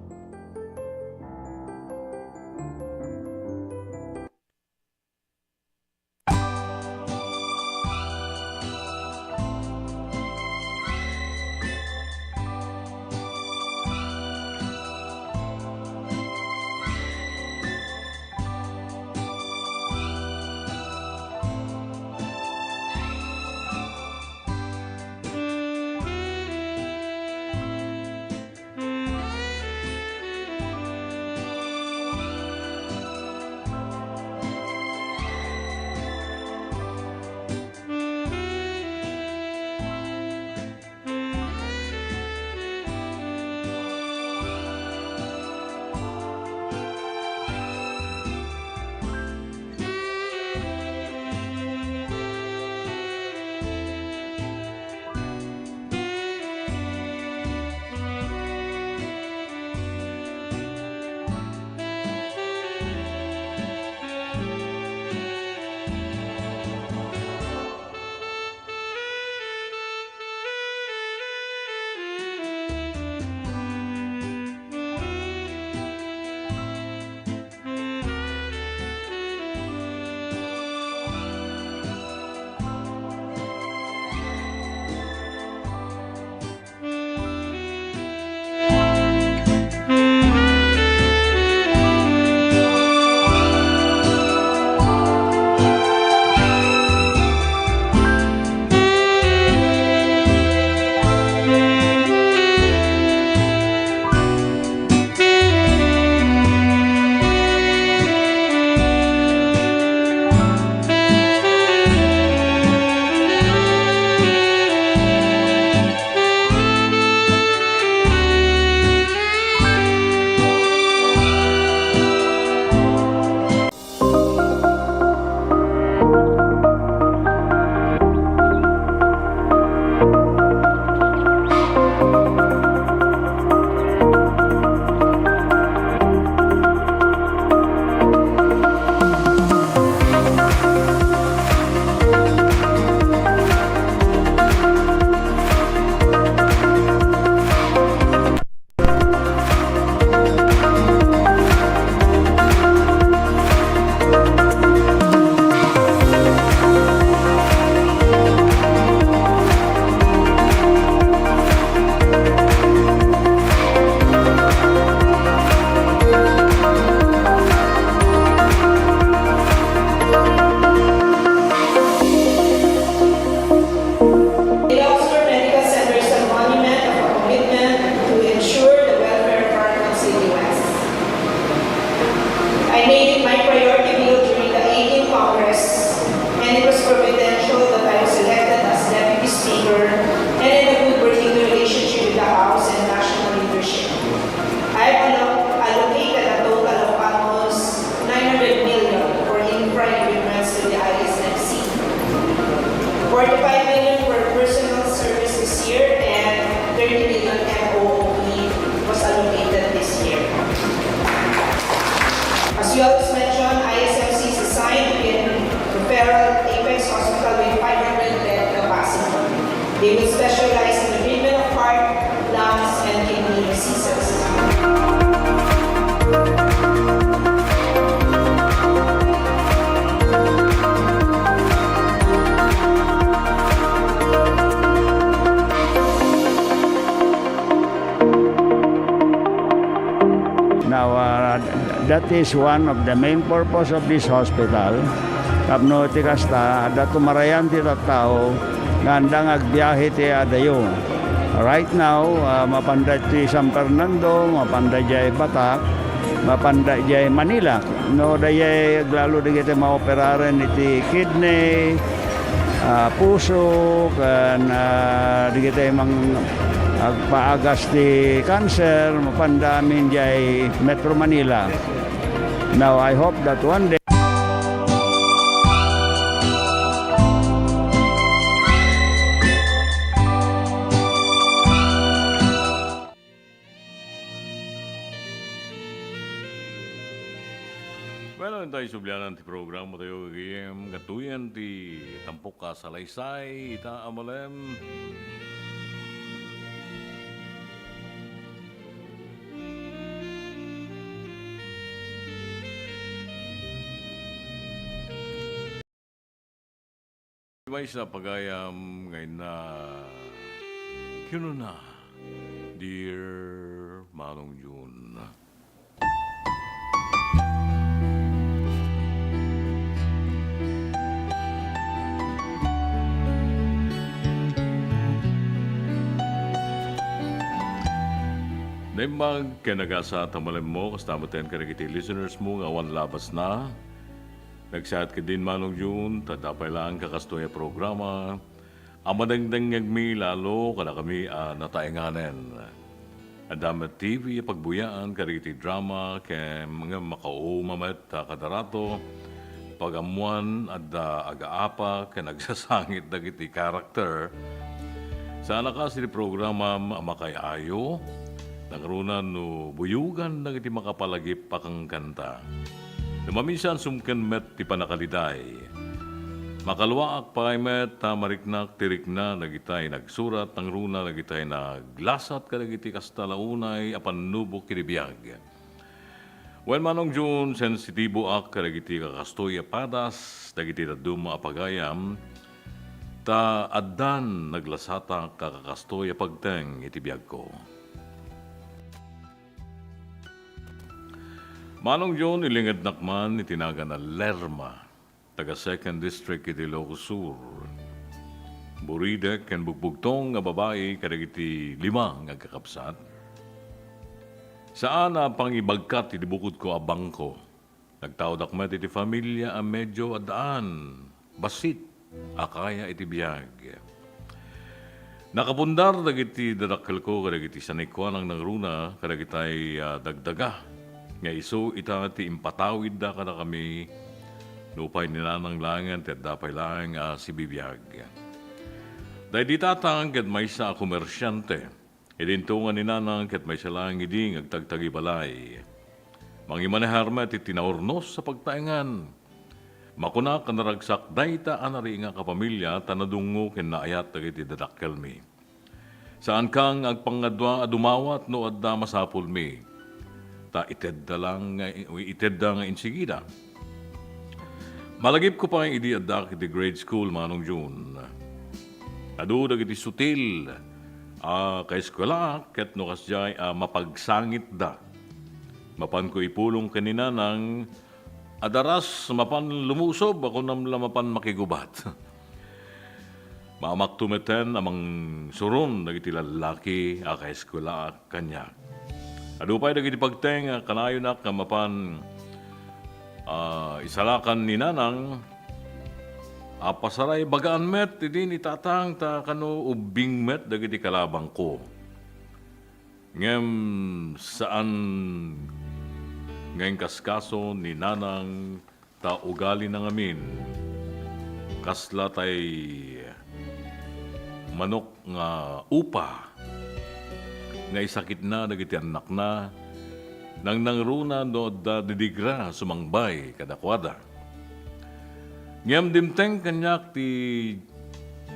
Specialized in the treatment of heart, lungs, and kidney diseases. Now, uh, that is one of the main purpose of this hospital. Tapno iti kasta, adda tumarayan ti tattao nga andang agbiahe ti adayo. Right now, uh, mapanda ti San Fernando, mapanda jay Batac, mapanda jay Manila. No, dayay aglalo dagiti maoperaren iti kidney, ah, puso, ken, ah, dagiti mang-, agpaagas ti cancer, mapanda amin jay Metro Manila. Now, I hope that one day Well, intay sublianan ti programa tayo, gagayem, gatuyan ti tampok a salaysay, ita a malem. Maysa pagayam nga inna kinuna, Dear Manong Jun. Naimbag ken nagasat a malemmo, kasta metten kadagiti listeners mo nga awan labasna. Nagsayaat ketdin, Manong Jun, ta adda pay laeng kakastoy a programa a madengdengngegmi lalo kadakami a nataenganen. Adda met T V a pagbuyaan kadagiti drama ken ngem makauma met a kadarato pagammoan adda agaapa ken agsasangit dagiti karakter. Saan a kas iti programam a makaay-ayo, nangruna no buyogan dagiti makapalagip a kangkanta. No maminsan sumken met ti pannakaliday. Makaluaak pay met ta mariknak ti rikna dagitay nagsurat, nangruna dagitay naglasat kadagiti kasta la unay a pannubok iti biag. Wen, Manong Jun, sensitiboak kadagiti kakastoy a padas dagiti dadduma a pagayam, ta addan naglasatak a kakastoy a pagteng iti biagko. Manong Jun, ilingednak man iti nagan a Lerma, taga Second District iti Ilocos Sur. Buridek ken bugbugtong nga babai kadagiti lima nga agkakabsat. Saan a pangibagkat iti bukodko a bangko. Nagtaodak met iti familia a medyo addaan bassit a kaya iti biag. Nakapundar dagiti dadakkelko kadagiti sanikuanang nangruna kadagitay, ah, dagdaga nga isu ita ti impatawidda kadakami, nupay ni Nanang laengen ti adda pay laeng a sibibiag. Daydi tatang ket maysa a komersiante. Idinto nga ni Nanang ket maysa laeng idi nga agtagtagibalay. Mangimanear met iti naurnos a pagtaengan. Makunak a naragsak dayta a nariingak a pamilia ta nadungngo ken naayat dagiti dadakkelmi. Saanka nga agpangadua a dumawat no adda masapulmi. Ta itedda lang nga, itedda nga insigida. Malagipko pay idi addaak iti grade school, Manong Jun. Adu dagiti sutil a kaeskuelaak ket no kasdiay a mapagsangitda. Mapanko ipulong ken ni Nanang a daras mapan lumusob a kunam la mapan makigubat. Maamakto metten a mangsuron dagiti lallaki a kaeskuelaak kaniak. Adu pay dagiti pagteng a kanayonak nga mapan, ah, isalakan ni Nanang a pasaraybagaan met idi ni Tatang ta kano ubbing met dagiti kalabangko. Ngem saan nga inkaskaso ni Nanang ta ugalina ngamin. Kasla tay manok nga upa nga isakitna dagiti annakna, nangnangruna no adda didigra sumangbay kadakuada. Ngem dimteng kaniak ti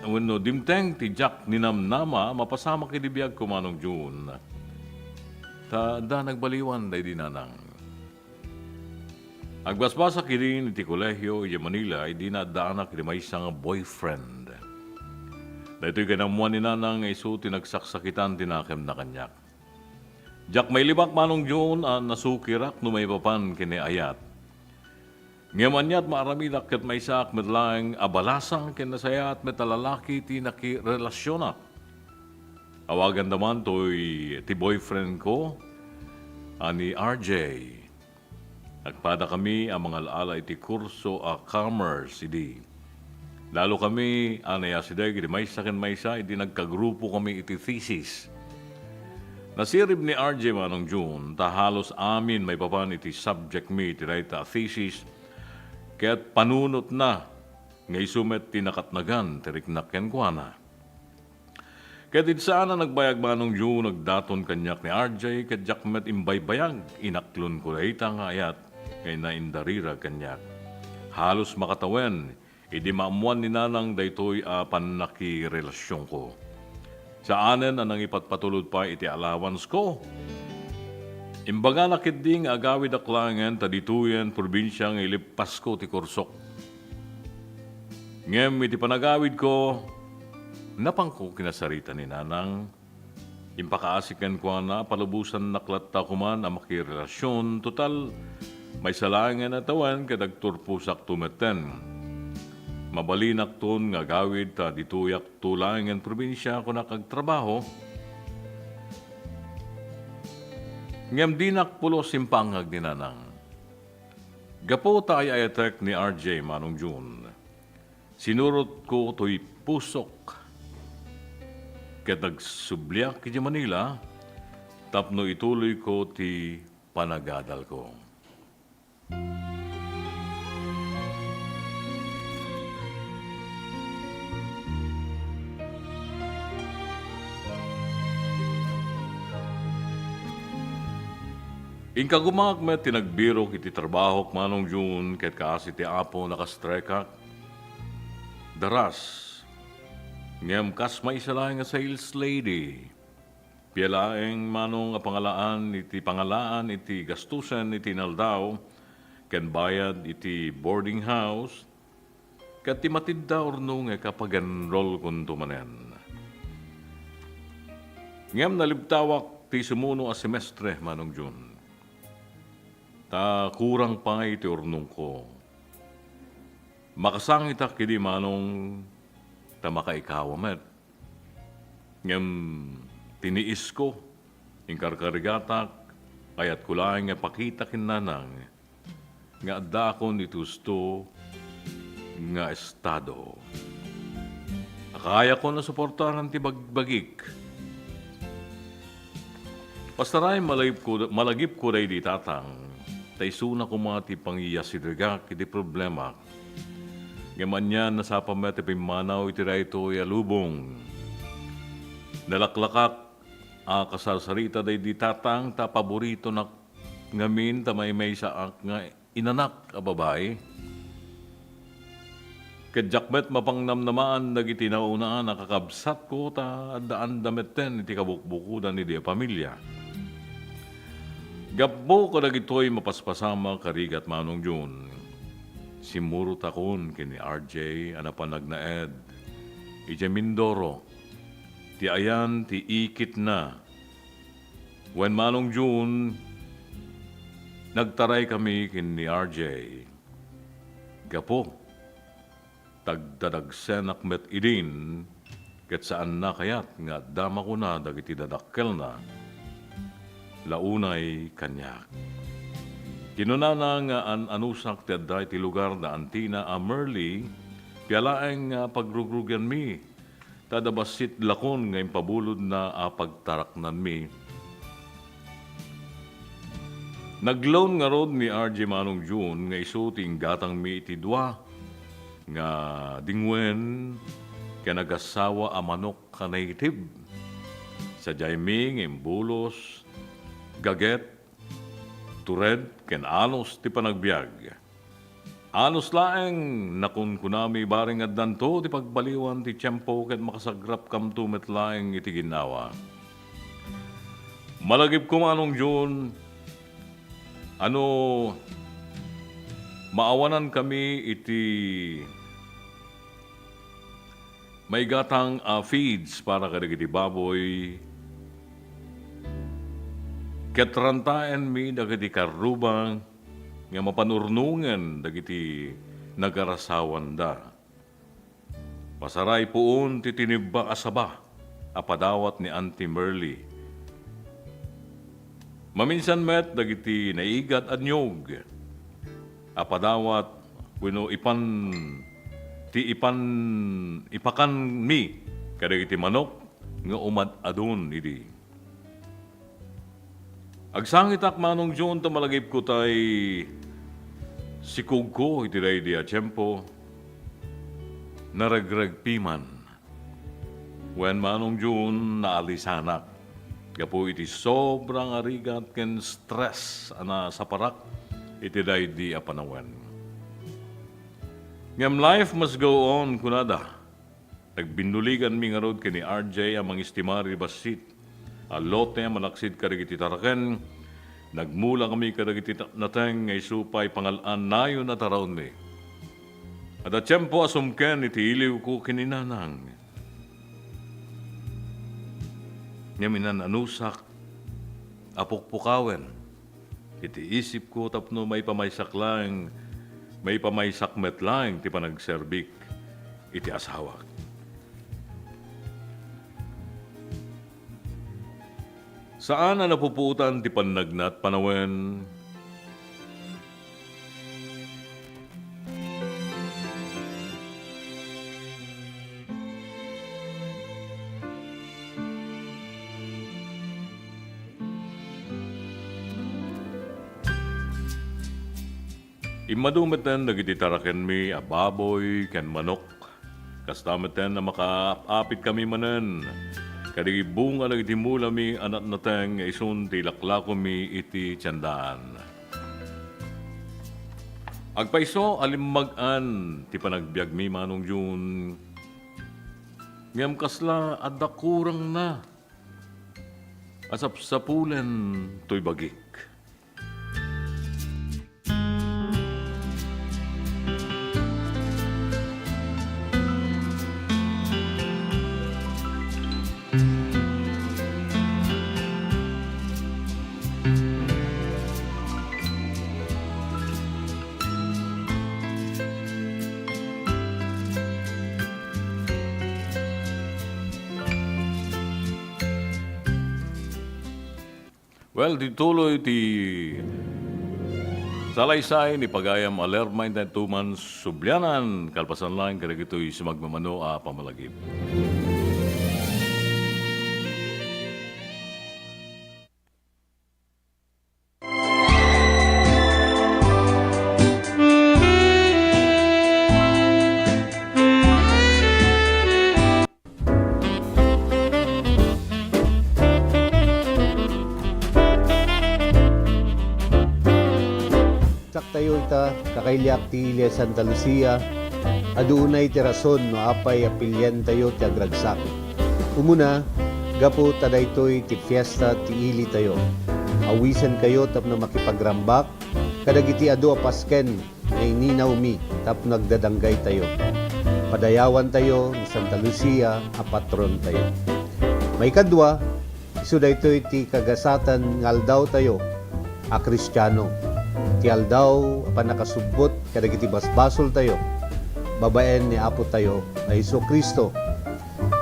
wenno dimteng ti diak ninamnama mapasamak idi biagko, Manong Jun. Ta adda nagbaliwan daydi nanang. Agbasbasak idin iti kolehio idiay Manila idi naaddaanak iti maysa nga boyfriend. Daytoy ket ammoan ni nanang nga isu ti nagsaksakitan ti nakemna kaniak. Diak mailibak, Manong Jun, a nasukirak no maipapan ken ni Ayat. Ngem aniat maaramidak ket maysaak met laeng a balasang ken nasayaat met a lalaki ti nakirelasionak. Awaganda man toy ti boyfriend ko a ni R J. Agpadakami a mangal-ala iti kurso a commerce idi. Lalokami a naiasideg iti maysa ken maysa idi nagkagrupokami iti thesis. Nasirib ni R J, Manong Jun, ta halos amin maipapan iti subject mi iti dayta a thesis ket panunotna nga isu met ti nakatnagan ti riknak kenkuana. Ket idi saan a nagbayag, Manong Jun, nagdaton kaniak ni R J ket diak met imbaybayag, inaklonko dayta nga ayat nga naindarirag kaniak. Halos makatawen idi maammoan ni nanang daytoy a pannakirelasionko. Saanen a nangipatpatulod pay iti allowance ko. Imbagana ketdi nga agawidak laengen ta ditoyen probinsia nga ileppasko ti kursok. Ngem iti panagawidko, napanko kinasarita ni nanang. Impakaasi kenkuana, palubosannak latta koman a makirelasion, total, maysa laengen a tawen ket agturposakto metten. Mabalinakton nga agawid ta ditoyakto laengen probinsia, kunak, agtrabaho. Ngem dinak pulos impangag ni nanang. Gapu ta ay-ayatek ni R J, Manong Jun, sinurotko toy pusok ket agsubliak idiay Manila tapno ituloyko ti panagadalko. Inkagumaak met ti nagbirok iti trabahok, Manong Jun, ket kaasi ti Apo nakastrekak. Daras. Ngem kas maysa laeng nga sales lady. Pia laeng, Manong, a pangalaan iti, pangalaan iti gastusen iti inaldaw ken bayad iti boarding house, ket ti matidda urnongek a pag-enrollkonto manen. Ngem nalibtawak ti sumuno a semestre, Manong Jun. Ta kurang pay ti urnongko. Makasangitak idi, Manong, ta makaikawa met. Ngem tiniisko, inkarkarigatak, ayatko laeng nga ipakita ken nanang nga addaakon iti husto nga estado. Kayakon a suportaran ti bagbagik. Pastaray, malagipko, malagipko daydi tatang, ta isuna koma ti pangiyasidegak iti problemak. Ngem anian, nasapa met ti pimmanaw iti daytoy a lubong. Nalaklakak a kasarsarita daydi tatang ta paboritonak ngamin ta maymaysaak nga inanak a babai. Ket diak met mapangnamnamaan dagiti naunaan a kakabsatko ta addaanda metten iti kabukbukodan idi a pamilia. Gapu kadagitoy mapaspasamak a rigat, Manong Jun, simmurotakon ken ni R J a napan nagnaed idiay Mindoro. Ti ayan ti ikitna. Wen, Manong Jun, nagtaraykami ken ni R J. Gapu, tagdadagsenak met idin, ket saanna kayat nga adda makuna dagiti dadakkelna la unay kaniak. Kinunana nga an-anusak ti adda iti lugar da Antina a Merly, pia laeng nga pagrugrugianmi, ta adda bassit lakon nga impabulodna a pagtaraknanmi. Nag-loan ngarud ni R J, Manong Jun, nga isu ti inggatangmi iti dua nga dingwen ken agassawa a manok a native. Sadiaymi nga imbulos, gaget, tured ken anus ti panagbiag. Anus laeng, nakunkunami, bareng addanto ti pagbaliwan ti tiempo ket makasagrapkamto met laeng iti ginnawa. Malagipko, Manong Jun, ano, maawanankami iti maigatang a feeds para kadagiti baboy, ket rantaenmi dagiti karruba nga mapan-urnongen dagiti nagarasawanda. Pasaray puon ti tinibba a saba a padawat ni Auntie Merly. Maminsan met dagiti naigat a niyog a padawat wenno ipan ti ipan ipakanmi kadagiti manok nga umad-adun idi. Agsangitak, Manong Jun, ta malagipko tay sikugko iti daydi a tiempo, naregreg piman. Wen, Manong Jun, naalisanak gapu iti sobra nga rigat ken stress a nasaparak iti daydi a panawen. Ngem life must go on, kunada. Nagbinnuliganmi ngarud ken ni R J a mangistimar iti bassit a lote a malaksid kadagiti taraken. Nagmulakami kadagiti ta-, nateng nga isu pay pangal-an nayon a taraonmi. Adda tiempo a sumken iti iliwko ken ni Nanang. Ngem inan-anusak a pukpukawen iti isipko tapno maipamaysak laeng, maipamaysak met laeng ti panagserbik iti asawak. Saan a napupuotan ti pannagnat panawen. Immadu metten dagiti tarakenmi a baboy ken manok. Kasta metten a makaap-apitkami manen kadagiti bunga dagiti mulami a natnateng nga isun ti ilaklakomi iti tiendaan. Agpayso a limmag-an ti panagbiagmi, Manong Jun. Ngem kasla adda kurangna a sapsapulen toy bagik. Well, ditoy ti salaysay ni pagayam a Lerma Inday Tuman Sublianan, kalpasan laeng kadagitoy sumagmamano a pamalagip. Saktayo ita, kakailiak ti ili a Santa Lucia, adu unay ti rason no apay a pilientayo ti agragsakit. Umuna, gapu ta daytoy ti fiesta ti ilitayo. Awisenkayo tapno makipagrambak kadagiti adu a pasken nga ininawmi tapno agdadanggaytayo. Padayawantayo ni Santa Lucia a patrontayo. Maikadua, isu daytoy ti kagasaten nga aldawtayo a Kristiano, ti aldaw a pannakasubbot kadagiti basbasoltayo babaen ni Apotayo a Jesu-Cristo.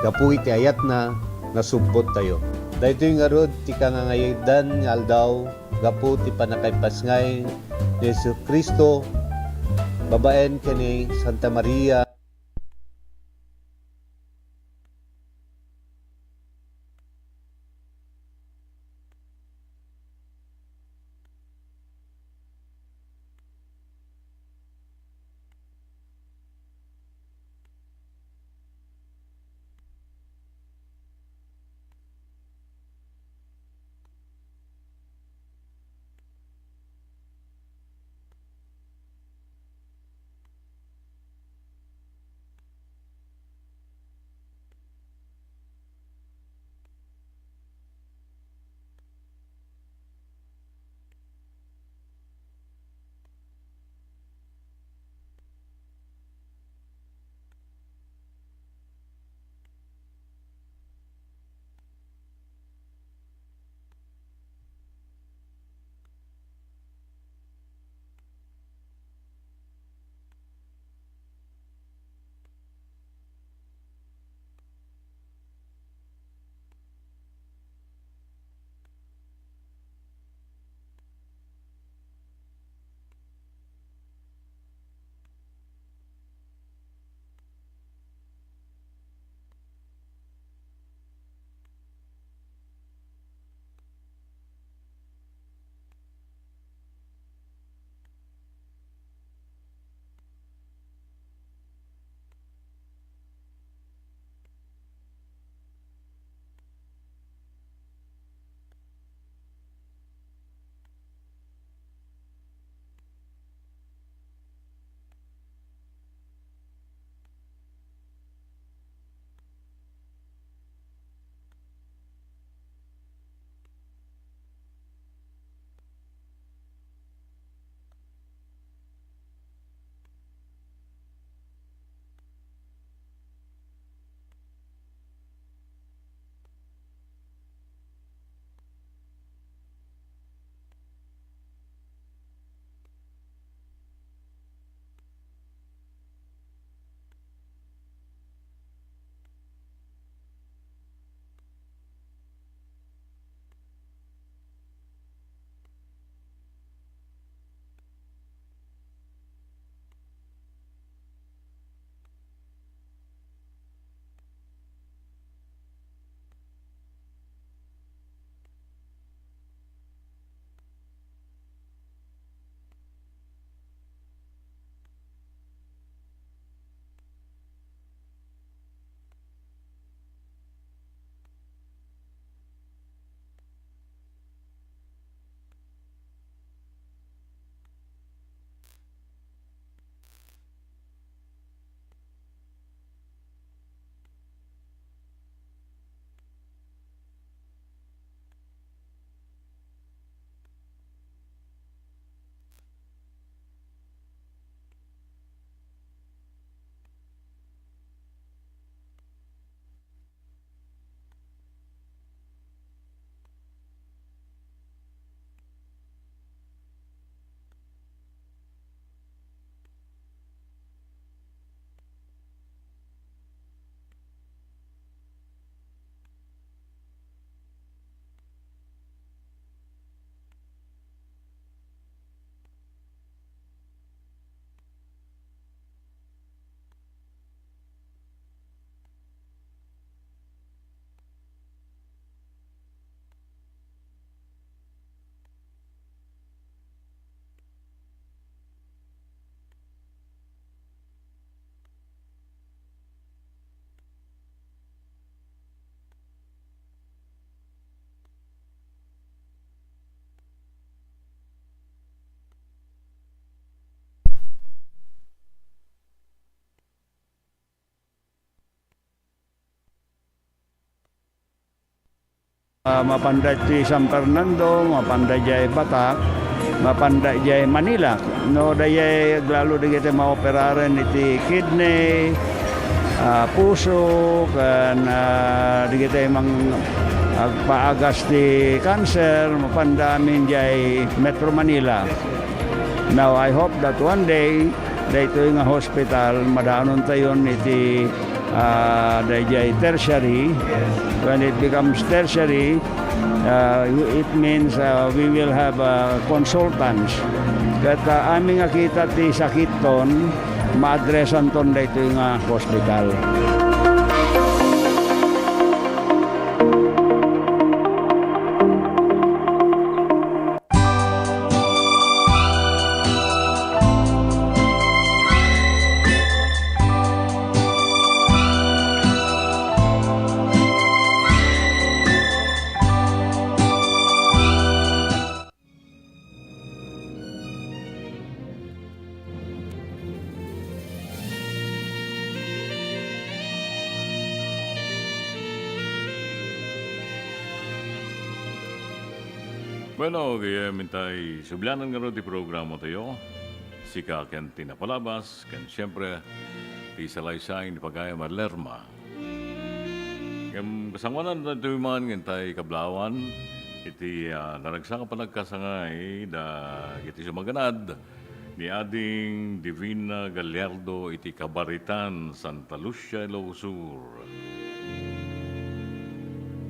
Gapu iti ayatna, nasubbottayo. Daytoy ngarud ti kangangayodan nga aldaw gapu ti pannakaipasngay ni Jesu-Cristo babaen ken ni Santa Maria. Ah, mapanda iti San Fernando, mapanda jay Batac, mapanda jay Manila. No, dayay aglalo dagiti maoperaren iti kidney, ah, puso, ken, ah, dagiti mang-, agpaagas ti cancer, mapanda amin jay Metro Manila. Now, I hope that one day, daytoy nga hospital, madaanontayon iti, ah, dayjay tertiary. When it becomes tertiary, ah, it means, ah, we will have, ah, consultants. Ket, ah, amin nga kita ti sakitton, maadresanton daytoy nga hospital. Bueno, gayyem intay sublianan ngarud ti programatayo. Sika ken ti napalabas, ken siempre, ti salaysay ni pagayam a Lerma. Ngem kasangoanan daytoy man nga intay kablawan iti, ah, naragsak a panagkasangay dagiti sumaganad ni Ading Divina Gallardo iti Kabaritan, Santa Lucia, Ilocos Sur.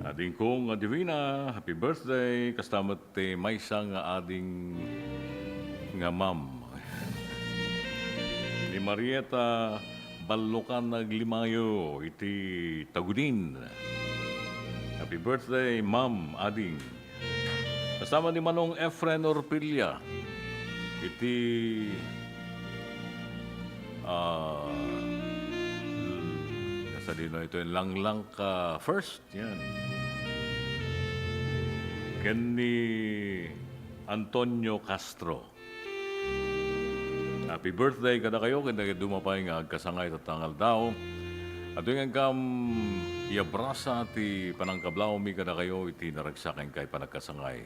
Adingko nga Divina, happy birthday. Kasta met ti maysa nga ading nga Ma'am. Ni Marieta Ballocan Aglimayo iti Tagudin. Happy birthday, Ma'am, ading. Kasama ni Manong Efren Orpilla iti, ah, l-, nasa dino ito yung Langlangka First, yan. Ken ni Antonio Castro. Happy birthday kadakayo, ken dagiti duma pay nga agkasangay tatta nga aldaw. Adtoy nga inkam iabrasa ti panangkablawmi kadakayo iti naragsak a inkay panagkasangay.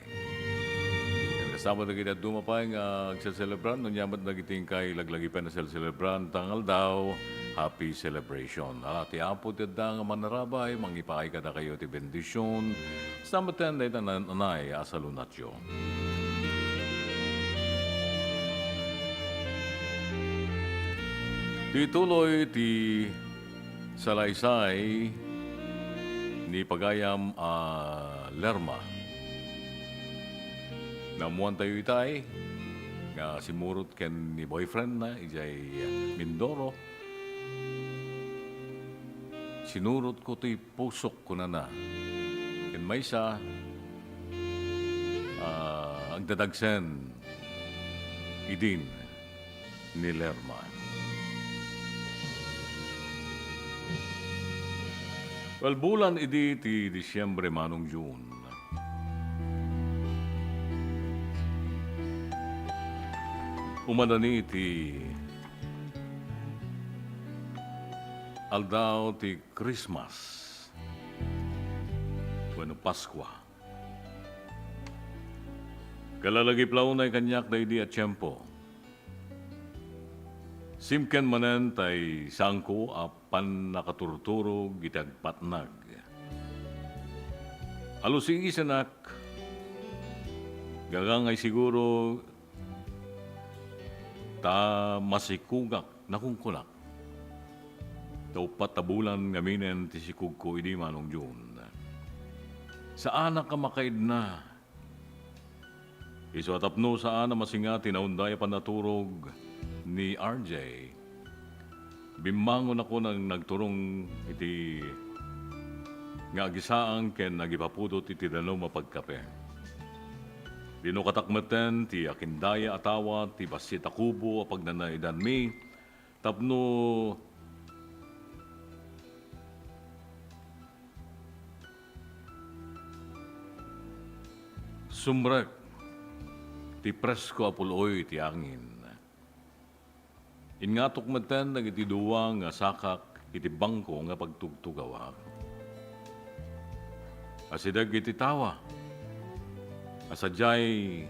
Ken kasama dagiti duma pay nga agselselebran, no ania met dagiti inkay laglagipen a selselebran tatta nga aldaw, happy celebration. Ala, ti Apo ti adda nga manarabay, mangipaay kadakayo ti bendision, Sa metten dayta nanay a salunatyo. Ti tuloy ti salaysay ni pagayam a Lerma. Naammoantayo itay nga simmurot ken ni boyfriend na idiay Mindoro. Sinurotko ti pusok, kunana. Ken maysa, ah, agdadagsen idin ni Lerma. Well, bulan idi ti Disiembre, Manong Jun. Umadani ti aldaw ti Christmas wenno Paskua. Kalalagiplaw na kaniak daydi a tiempo. Simken manen tay saanko a pannakaturturog iti agpatnag. Alusiisenak, gagangay siguro ta masikogak, nakunkunak. Ta uppat a bulan ngaminen ti sikogko idi, Manong Jun. Saanak a makaidna. Isu a tapno saan a masinga ti naunday a pannaturog ni R J, bimmangonakon a nagturong iti nga agisaan ken agipapudot iti danum a pagkape. Dinukatak metten ti akindaya a tawat ti bassit a kubo a pagnanaedanmi tapno sumrek ti presko a pul-oy ti angin. Ingngatok metten dagiti dua nga sakak iti bangko nga pagtugtugawak. Asideg iti tawa a sadiay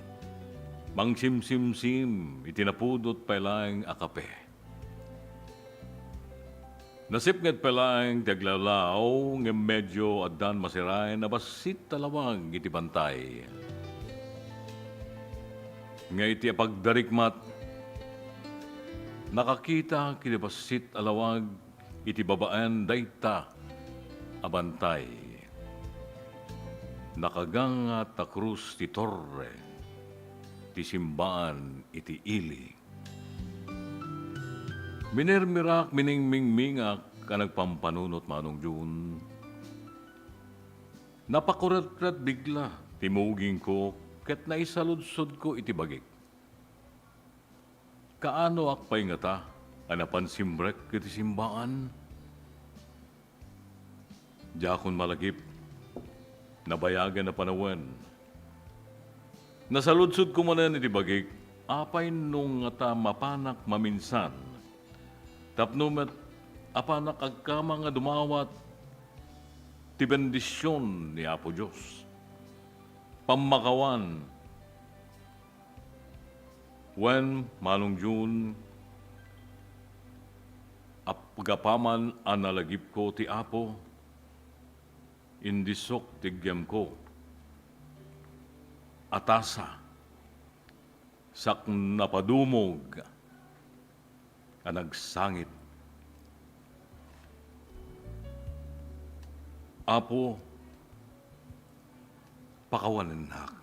mangsimsimsim iti napudot pay laeng a kape. Nasipnget pay laeng ti aglawlaw ngem medio addan masiraen a bassit a lawag iti bantay. Nga iti apagdarikmat, nakakita iti bassit a lawag iti babaen dayta a bantay. Nakagangat a krus ti torre ti simbaan iti ili. Minirmirak, miningmingmingak a nagpampanunot, Manong Jun. Napakuretret bigla ti mugingko ket naisaludsodko iti bagik. Kaanoak pay ngata a napan simrek iti simbaan? Diakon malagip. Nabayagen a panawen. Nasaludsodko manen iti bagik, apay no ngata mapanak maminsan? Tapno met apanak agkama nga dumawat ti bendision ni Apo Dios. Pammakawan, wen, Manong Jun, ap-, gapaman a nalagipko ti Apo, indisok ti iggemko a tasa, sak napadumog a nagsangit. Apo, pakawanennak.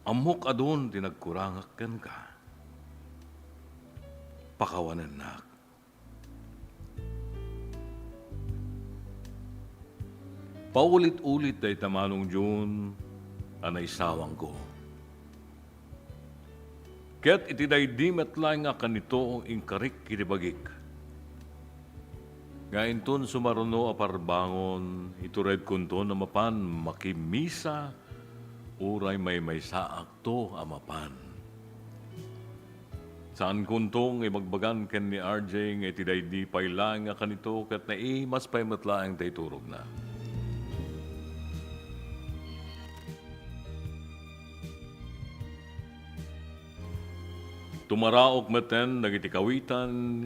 Ammok a duon ti nagkurangak kenka. Pakawanennak. Paulit-ulit dayta, Manong Jun, a naisawangko. Ket iti daydi met laeng a kanito inkarik iti bagik nga inton sumaruno a parbangon, ituredkonton a mapan makimisa uray maymaysaakto a mapan. Saankonto nga ibagbagan ken ni R J nga iti daydi pay laeng a kanito ket naimas pay met laeng ta iturogna. Tumaraok metten dagiti kawitan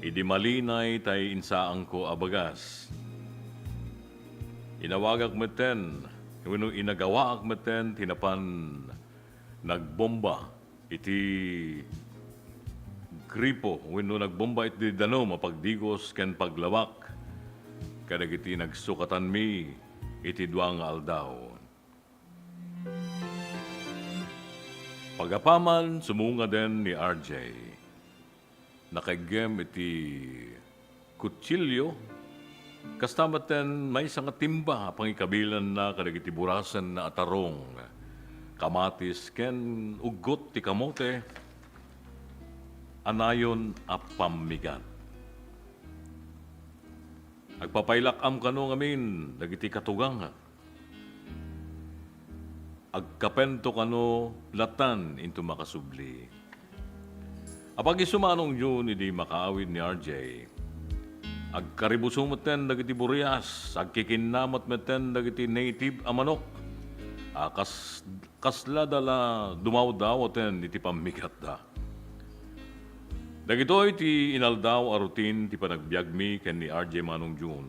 idi malinay tay insaangko a bagas. Inawagak metten wenno inagawaak metten ti napan nagbomba iti gripo wenno nagbomba iti danum a pagdigos ken paglawak kadagiti nagsukatanmi iti dua nga aldaw. Pagapaman, sumungaden ni R J. Nakaiggem iti kutsilio, kasta metten maysa nga timba a pangikabilanna kadagiti burasenna a tarong, kamatis, ken uggot ti kamote a nayon a pammigat. Agpapaylak-am kano ngamin dagiti katugangak. Agkapento kano latan into makasubli. Apag-isu, Manong Jun, idi makaawid ni R J. Agkaribuso metten dagiti burias, agkikinnamat metten dagiti native a manok. A kas-, kasla da la dumawdawaten iti pammigatda. Dagitoy ti inaldaw a routine ti panagbiagmi ken ni R J, Manong Jun.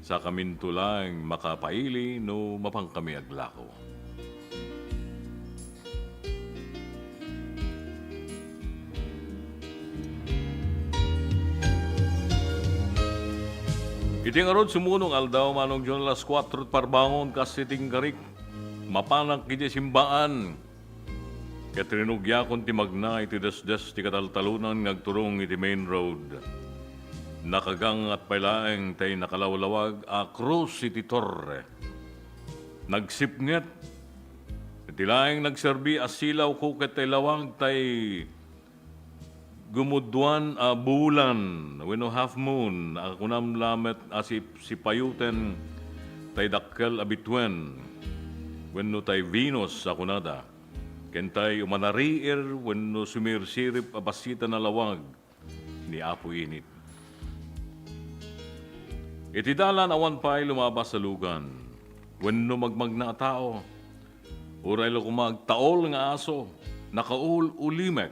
Sakaminto laeng makapaili no mapankami aglako. Iti ngarud sumuno nga aldaw, Manong Jun, alas kuatro parbangon, kas iti inkarik, mapanak iti simbaan. Ket rinugiakon ti magna iti desdes ti kataltalonan nga agturong iti main road. Nakagangat pay laeng tay nakalawlawag a krus iti torre. Nagsipnget. Iti laeng nagserbi a silawko ket tay lawag tay gumuduan a bulan wenno half moon a kunam lamet a sip-, sipayuten tay dakkel a bituen wenno tay Venus a kunada, ken tay umanariir wenno sumirsirip a bassitan a lawag ni Apo Init. Iti dalan, awan pay lumabas a lugan wenno magmagna a tao, uray la koma agtaol nga aso, nakaul-ulimek.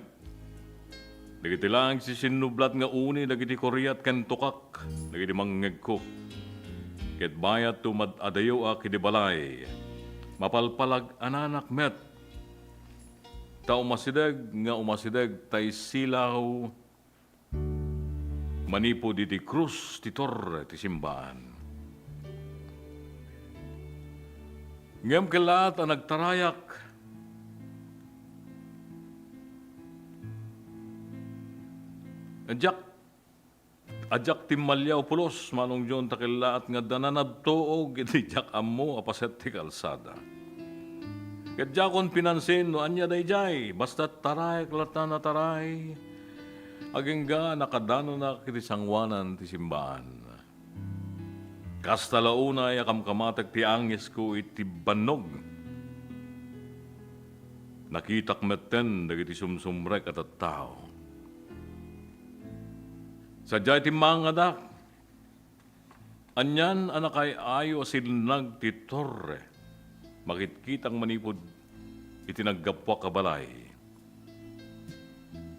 Dagiti laeng sinnublat nga uni dagiti kuriat ken tukak dagiti mangngegko. Ket bayat ti umad-adayoak iti balay, mapalpalag-ananak met. Ta umasideg nga umasideg tay silaw manipud iti krus ti torre ti simbaan. Ngem kellaat a nagtarayak, a diak, a diak timmaliaw pulos, Manong John, ta kellaat nga adda nanabtuog iti diak ammo a paset ti kalsada. Ket diakon pinansin no ania daydiay, basta tarayak latta nataray. Agingga, nakadanonak iti sangoanan ti simbaan. Kasta la unay a kamkamatek ti angesko iti bannog. Nakitak metten dagiti sumsumrek a tattao. Sadiay timmangadak, anian a nakaay-ayo a silnag ti torre, makitkitang manipud iti naggapuak a balay.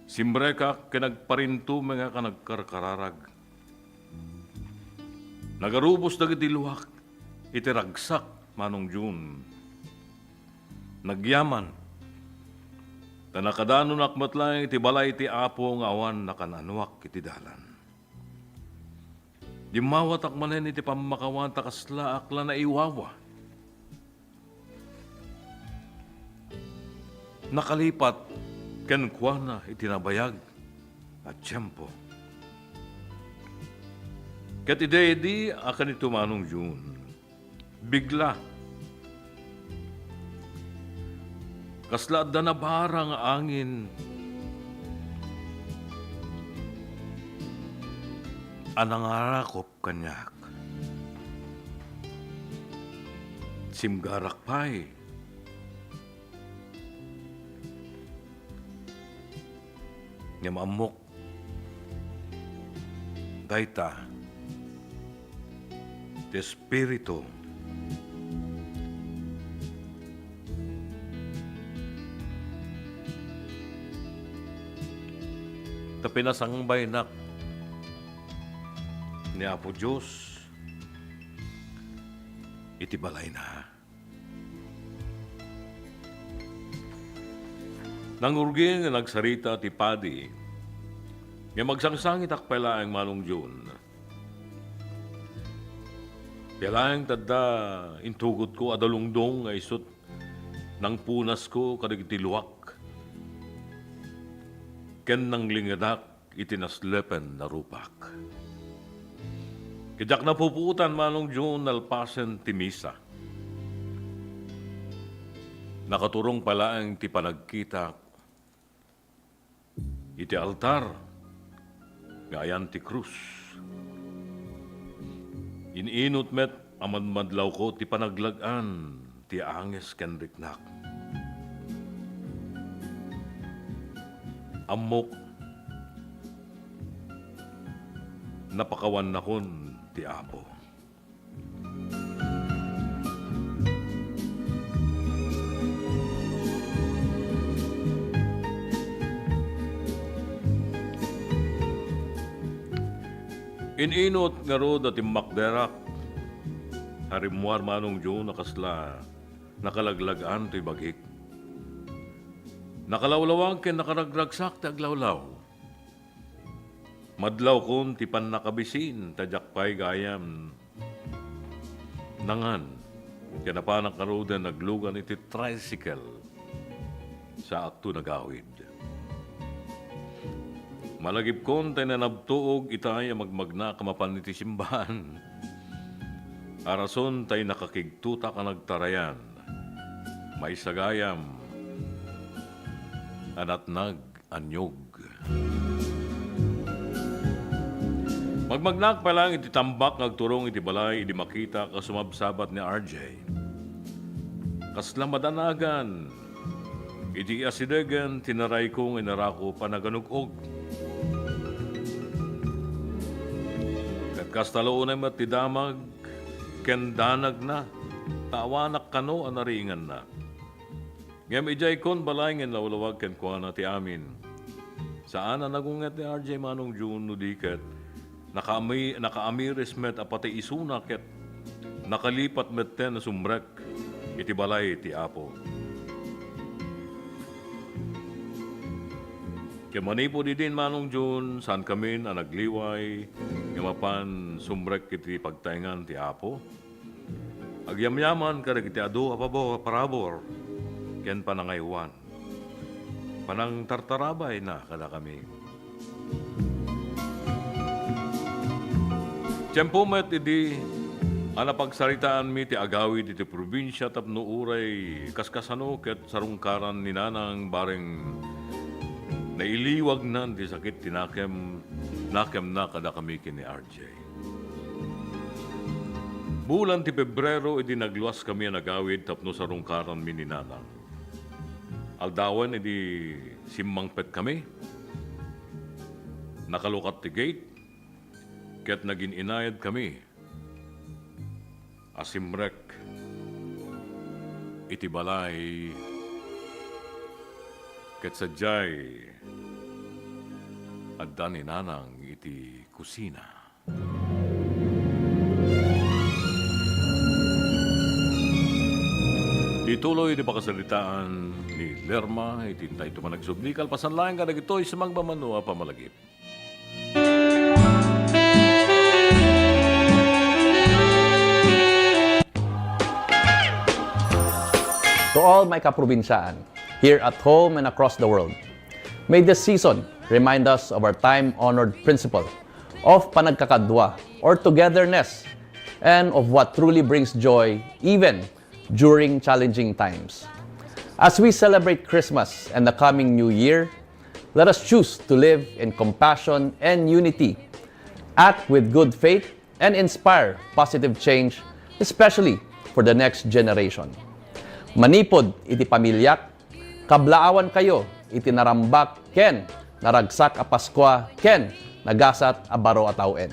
Simrekak ken nagparintumengak a nagkarkararag. Nagarubos dagiti luak iti ragsak, Manong Jun. Nagyaman, ta nakadanonak met laeng iti balay ti Apo nga awan nakan-anoak iti dalan. Dimmawatak manen iti pammakawan ta kaslaak la naiwawa. Nakalipat kenkuana iti nabayag a tiempo. Ket idi, idi a kanito, Manong Jun, bigla, kasla adda nabara nga angin a nangarakop kaniak. Simgarak pay. Ngem ammok dayta ti Espiritu ta pinasangbaynak ni Apo Dios iti balayna. Nangurgi nga nagsarita ti padi, ngem agsangsangitak pay laeng, Manong Jun. Pia laeng ta adda intugotko a dalungdong nga isut' nangpunasko kadagiti luak ken nanglingedak iti naslepen a rupak. Ket diak napupuotan, Manong Jun, nalpasen ti misa. Nakaturong pay laeng ti panagkitak iti altar nga ayan ti krus. In-inut met a madmadlawko ti panaglag-an ti anges ken riknak. Ammok, napakawannakon ti Apo. In-inut ngarud a timmakderak a rimmuar, Manong Jun, a kasla nakalaglag-an toy bagik. Nakalawlawag ken nakaragragsak ti aglawlaw. Madlawkon ti pannakabisin ta diak pay gayam nangan, ken napanak ngaruden naglugan iti tricycle. Saakto nagawid. Malagipkon tay nanabtuog itay a magmagnak a mapan iti simbaan. A rason tay nakakigtotak a nagtarayan. Maysa gayam a natnag a niyog. Magmagnak pay laeng iti tambak nga agturong iti balay idi makitak a sumabsabat ni R J. Kasla madanagan iti asidegen ti narayko nga inarakop a naganug-og. Ket Kasta la unay met ti damag ken danagna, ta awanak kano a nariinganna. Ngem idiay kon balay nga inlawlawag kenkuana ti amin. Saan a nagunget ni R J Manong Jun no di ket nakaami-, nakaamiris met a pati isuna ket nakalipat metten a sumrek iti balay ti Apo. Ket manipud idin, Manong Jun, saankamin a nagliway nga mapan sumrek iti pagtaengan ti Apo. Agyamyaman kadagiti adu a pabo-, parabur ken panangaywan. Panangtartarabayna kadakami. Tiempo met idi a napagsaritaanmi ti agawid iti probinsia tapno uray kaskasano ket sarungkaran ni Nanang bareng nailiwagnan ti sakit ti nakem-, nakemna kadakami ken ni R J. Bulan ti Pebrero idi nagluaskami a nagawid tapno sarungkaranmi ni Nanang. Aldawen idi simmangpetkami, nakalukat ti gate, ket nagin-inayadkami a simrek iti balay, ket sadiay, adda ni Nanang iti kusina. Ti tuloy ti pakasaritaan ni Lerma iti intay to managsubli, kalpasan laeng kadagitoy sumagmamano a pamalagip. To all my kaprobinsiaan, here at home and across the world, may this season remind us of our time-honored principle of panagkakadua or togetherness and of what truly brings joy even during challenging times. As we celebrate Christmas and the coming New Year, let us choose to live in compassion and unity, act with good faith, and inspire positive change, especially for the next generation. Manipud iti pamiliak, kablaawankayo iti narambak ken naragsak a Paskua ken nagasat a baro a tawen.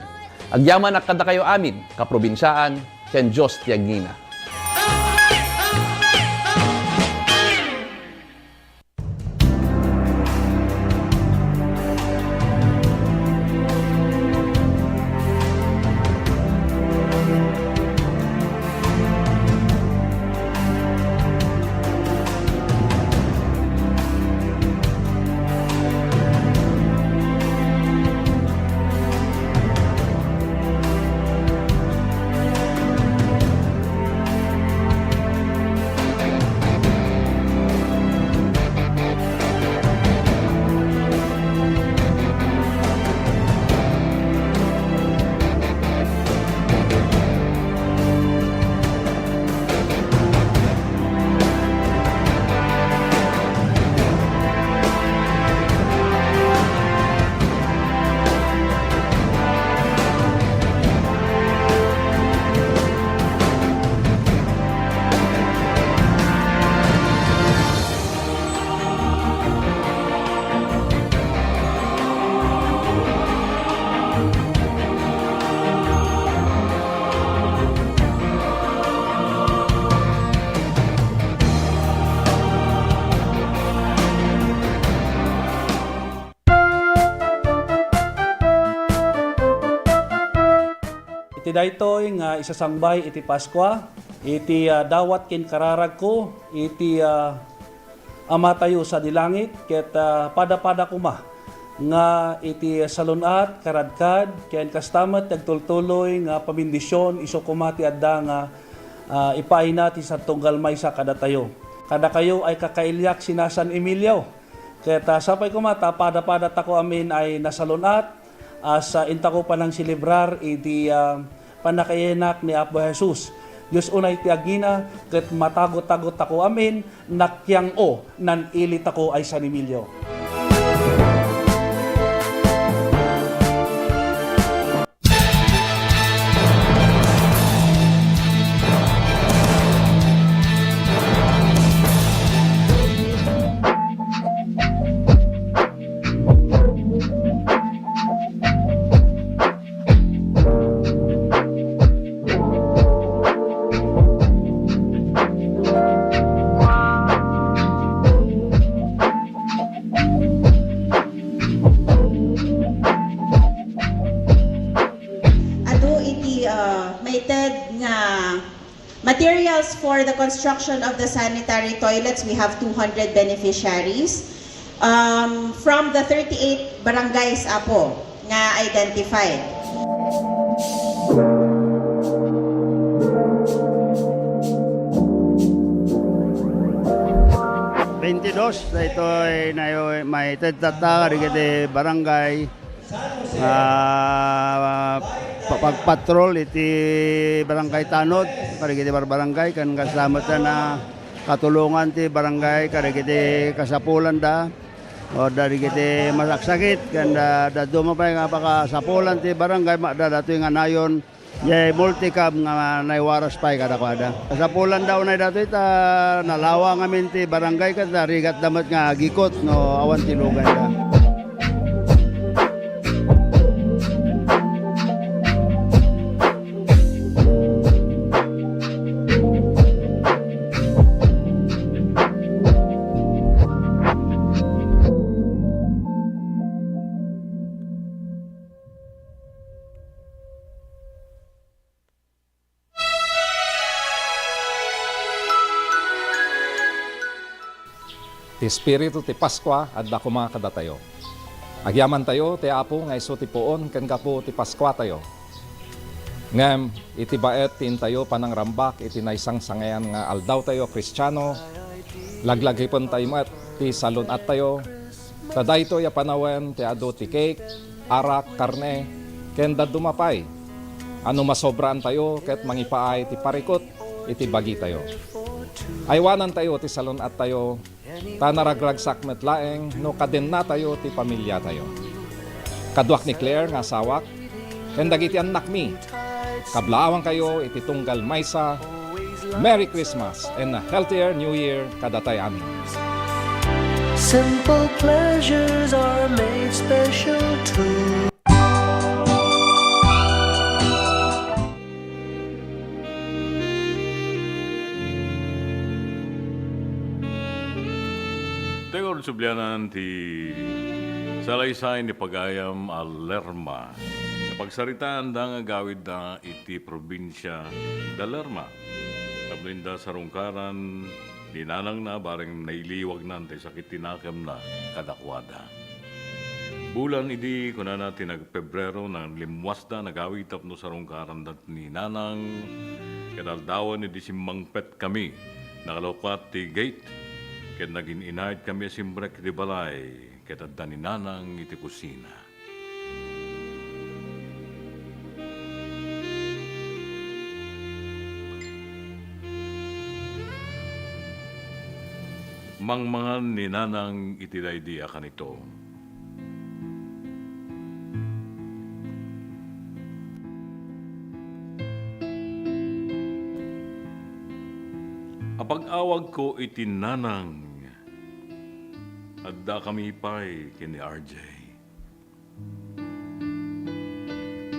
Agyamanak kadakayo amin, kaprobinsiaan, ken Dios ti agngina. Iti daytoy nga isasangbay iti Paskua, iti, ah, dawat ken kararagko iti, ah, Amatayo sadi langit, ket, ah, pada-pada koma nga iti salun-at, karadkad, ken kasta met ti agtultuloy nga pamendisyon isu koma ti adda nga, ah, ipaayna ti sadtunggal maysa kadatayo. Kadakayo ay kakailiak sina San Emilio. Ket, ah, sapay koma ta pada-pada tako amin ay nasalun-at, as, ah, intako panangselebrar iti, ah, pannakaiyanak ni Apo Jesus. Dios unay ti agina, ket matago-tago tako amin, nakiang-o, nan-ili tako ay San Emilio. Materials for the construction of the sanitary toilets, we have two hundred beneficiaries. Um, from the thirty-eight barangays, Apo, nga identified. Twenty-dos, daytoy nayo-, maited tatta kadagiti barangay, ah, pa-, pagpatrol iti Barangay Tanod, kadagiti barbarangay, ken kasta met a katulongan ti barangay, kadagiti kasapulanda, o kadagiti masaksakit, ken da-, dadduma pay nga pakasapulan ti barangay, ma-, da-, datoy nga nayon, Jay multicab nga naiwaras pay kadakuada. Kasapulan da unay datoy ta nalawa ngamin ti barangay ket narigatda met nga agikot no awan ti lugayda. Ti espiritu ti Paskua adda koma kadatayo. Agyamantayo ti Apo nga isu ti puon ken gapu ti Paskuatayo. Ngem iti baet ti intayo panangrambak iti naisangsangayan nga aldawtayo Kristiano, laglagipentayo met ti salun-attayo, ta daytoy a panawen ti adu ti cake, arak, karne, ken dadduma pay a no masobraantayo ket mangipaay ti parikut iti bagitayo. Aywanantayo ti salun-attayo, ta naragragsak met laeng no kadennatayo ti pamiliatayo. Kaduak ni Claire nga asawak, ken dagiti annakmi, kablaawankayo iti tunggal maysa. Merry Christmas and a healthier New Year kadatay amin. Simple pleasures are made special too. Tayo nga sublianan ti salaysay ni pagayam a Lerma. Napagsaritaanda nga agawidda iti probinsia da Lerma. Tapno inda sarungkaran ni nanangna bareng nailiwagnan ti sakit ti nakemna kadakuada. Bulan idi, kunana, ti nagpebrero, nanglimmuasda nagawid tapno sarungkaranda ni nanang, ket aldawen idi simmangpetkami, nakalukat ti gate, ket nagin-inaytkami a simrek iti balay, ket adda ni nanang iti kusina. Mangmangan ni nanang iti daydi a kanito. Apag-awagko iti nanang, addakami pay ken ni R J.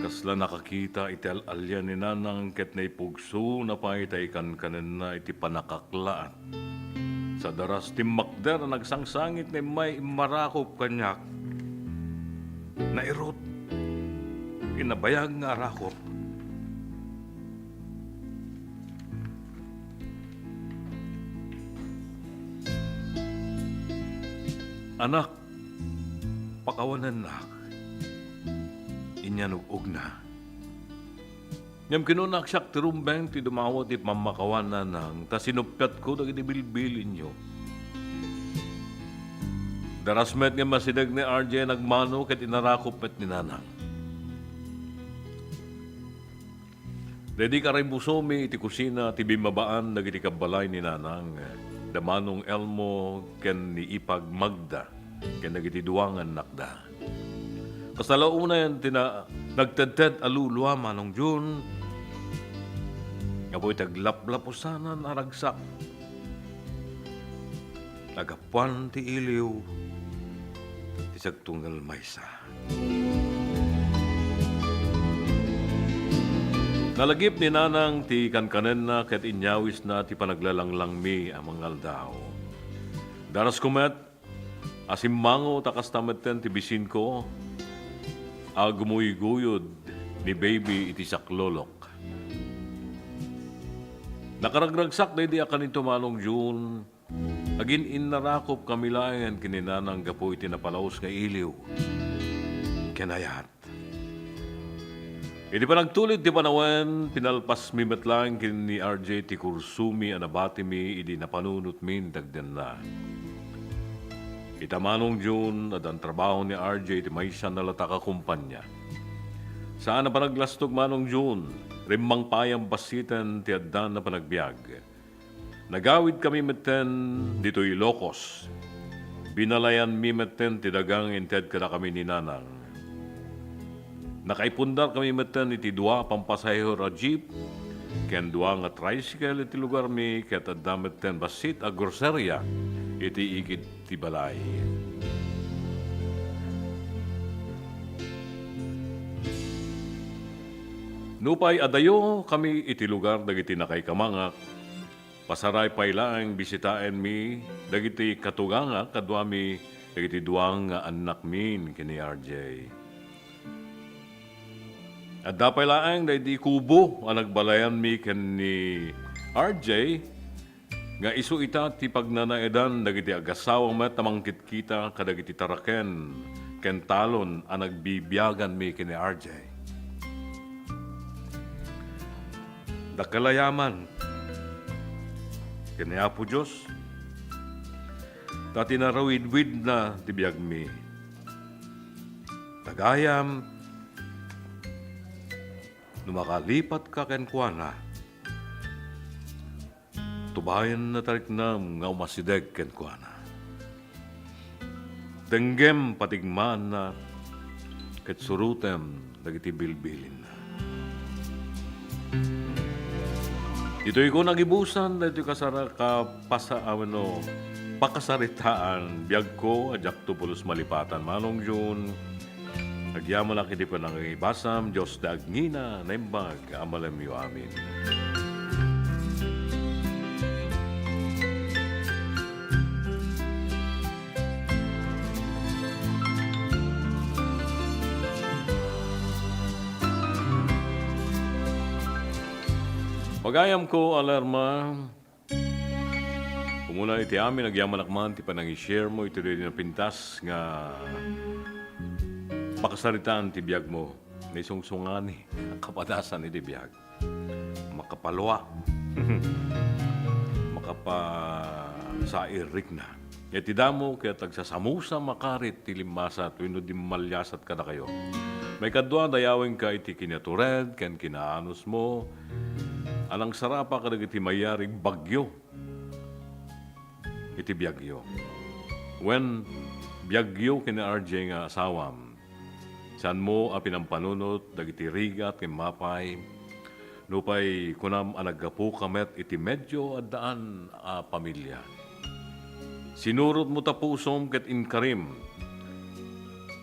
Kasla nakakita iti al-alian ni nanang ket naipugsona pay ta ikankanenna iti panakaklaat. Sadaras timmakder a nagsangsangit nga immay immarakop kaniak. Nairut. Kinabayag nga arakop. Anak, pakawanennak. Inya nug-ogna. Ngem kinunak siak ti rumbeng ti dumawa ti pammakawan nanang ta sinuppiatko dagiti bilbilinyo. Daras met nga masideg ni R J nagmano ket inarakop met ni nanang. Daydi karaybusomi iti kusina ti bimmabaan dagiti kabbalay ni nanang, da Manong Elmo ken ni Ipag Magda, ken dagiti dua nga annakda. Kasta la unayen ti na-, nagtedted a lulua, Manong Jun, nga apu iti aglaplapusanan a ragsak. Nagapuan ti iliw ti sagtunggal maysa. Nalagip ni Nanang ti kankanenna ket inyawisna ti panaglalanglangmi a mangaldaw. Darasko met a simmango ta kasta metten ti bisinko a gumuyguyod ni Baby iti saklolok. Nakaragragsak daydi a kanito, Manong Jun. Agin-innarakop kami laengen ken ni Nanang gapu iti napalaus nga iliw ken ayat. Iti panagtulid ti panawen, pinalpasmi met laeng ken ni R J ti kursomi a nabatimi idi napanunotmin dagdagna. Ita, Manong Jun, addan trabaho ni R J iti maysa a nalatak a kumpanya. Saan a panaglastog, Manong Jun, rimmang pay a bassiten ti addan a panagbiag. Nagawidkami metten ditoy Ilocos. Binalayanmi metten ti daga nga inted kadakami ni Nanang. Nakaipundarkami metten iti dua a pampasahero a jeep ken dua nga tricycle iti lugarmi, ket adda metten bassit a groceria iti igid ti balay. Nupay adayokami iti lugar dagiti nakaikamangak, pasaray pay laeng bisitaenmi dagiti katugangak kaduami dagiti dua nga annakmin ken ni R J. Adda pay laeng daydi kubo a nagbalayanmi ken ni R J nga isu ita ti pagnanaedan dagiti agasawa met a mangkitkita kadagiti taraken ken talon a nagbibiaganmi ken ni R J. Dakkel a yaman ken ni Apo Dios ta tinarawidwidna ti biagmi. Tagayam, no makalipatka kenkuana, tubayenna ti riknam nga umasideg kenkuana. Denggem patigmaanna ket surotem dagiti bilbilinna. Ditoy ko nagibusan daytoy kasara-, kapasa-, a wenno, pakasaritaan, biagko a diakto pulos malipatan, Manong Jun. Agyamanak iti panangibasam, Dios ti agngina, naimbag a malemyo amin. Pagayamko a Lerma, umuna iti amin, agyamanak man ti panangi-share mo iti daydi napintas nga pakasaritaan ti biag mo. Naisungsungani, kapadasan iti biag. Makapalua. Makapasairikna. Iti damo ket agsasamusa makarit ti limmasat wenno dimmaliasat kadakayo. Maikadua, dayawenka iti kiniatured ken kinaanus mo a nangsarapa kadagiti mayarig bagyo iti biagyo. Wen, biagyo ken ni R J nga asawam. Saanmo a pinampanunot dagiti rigat ken mapay, nupay kunam a naggapuka met iti medyo addaan a pamilia. Sinurotmo ta pusom ket inkarim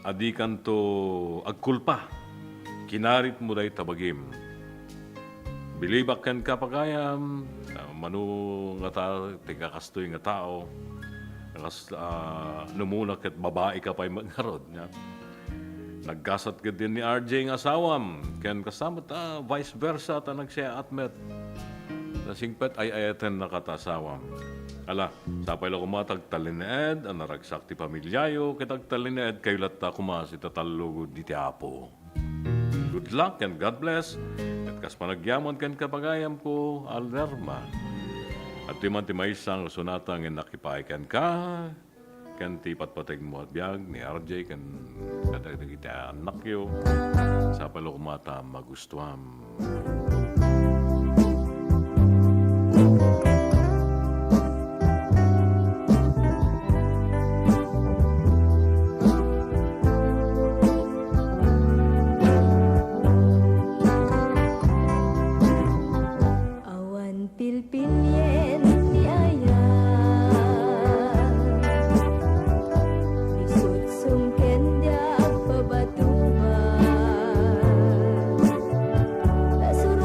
a dikanto agkulpa. Kinaritmo dayta bagim. Bilibak kenka, pagayam, ah, mano ngata ti kakastoy nga tao, kas-, ah, numuna ket babaika pay met ngarud, nya. Naggasat ketdin ni R J nga asawam, ken kasta met, ah, vice versa, ta nagsiaat met. Ta singpet ay-ayatennaka ta asawam. Ala, sapay la koma ta agtalinaed a naragsak ti pamiliayo, ket agtalinaedkayo latta koma iti taltalugod iti Apo. Good luck and God bless. Ket kas panagyaman kenka, pagayamko a Lerma. Adtoy man ti maysa nga sonata nga innak ipaay kenka, ken ti patpategmo a biag ni R J ken kadagiti annakyo. Sapay la koma ta magustuam. Awan pilpilien ti ayat, ni sutsum ken diak pabatuban. Nasur-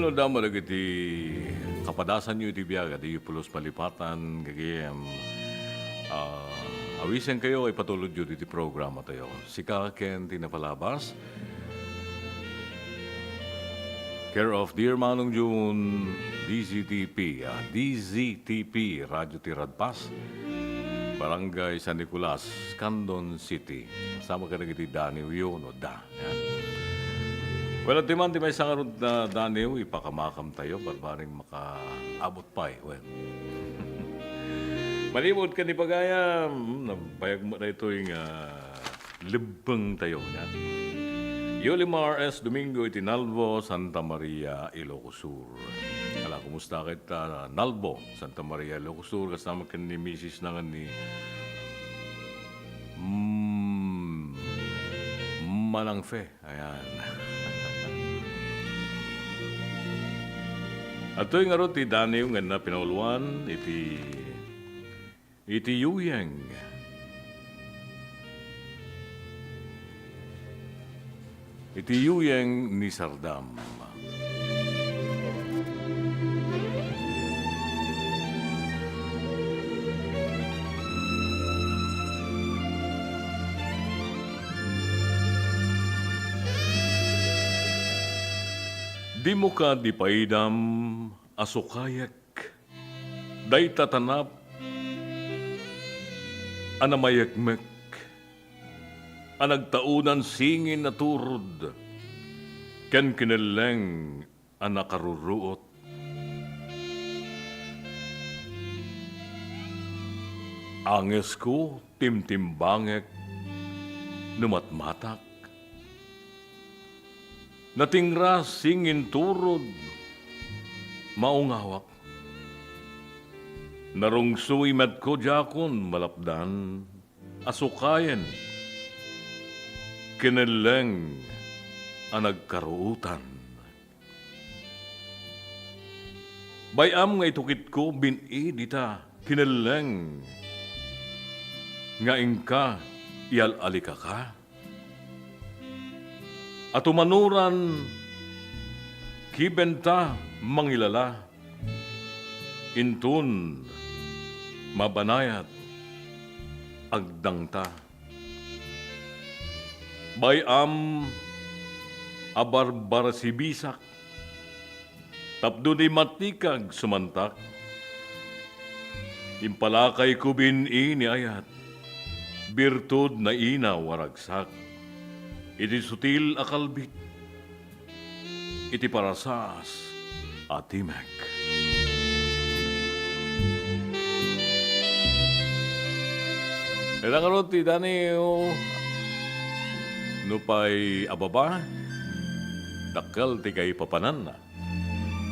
Damo dagiti kapadasanyo iti biag, diyo pulos malipatan, gagayem. Ah, awisenkayo, ipatulodyo iti programatayo. Sika ken ti napalabas. Care of Dear Manong June, D Z T P, ah, D Z T P, Radyo Tiradpas, Barangay San Nicolas, Candon City. Sama kadagiti daniwyo, no, da. Yan. Well, at di man, di may sangarod na daniw, ipakamakam tayo, barbaring makaabot pay. Well. Manipud ken ni Pagayam, hmm, nabayag mo na ito yung, ah, libbeng tayo, yan. Yolimar S. Domingo iti Nalbo, Santa Maria, Ilocos Sur. Ala, kumusta kita, Nalbo, Santa Maria, Ilocos Sur, kasama ken ni misis na nga ni, mm, Manang Fe. Ayan. Adtoy ngarud ti daniw nga napinauluan iti, iti yuyeng. Iti yuyeng ni Sardam. Dimo kadi paidam a sukayek dayta tanap a namayekmek a nagtaudan singin a turod ken kinelleng a nakaruruot. Angesko, timtimbangek no matmatak. Natingras singin turod, maungawak. Narungsoy met ko diakon malapdan a sukayen kinelleng a nagkaruotan. Bay-am nga itukitko bin-i dita kinelleng nga inka iyal-alikaka. A tumanoran kibenta mangilala, inton mabanayat agdangta. Bay-am a barbarsibisak, tapno di matikag sumantak. Impalakayko bin-i ni ayat, birtud nainaw a ragsak. Iti sutil a kalbit, iti parasaas a timek. Ita ngarud ti daniw, nupay ababa, dakkel ti kaipapananna.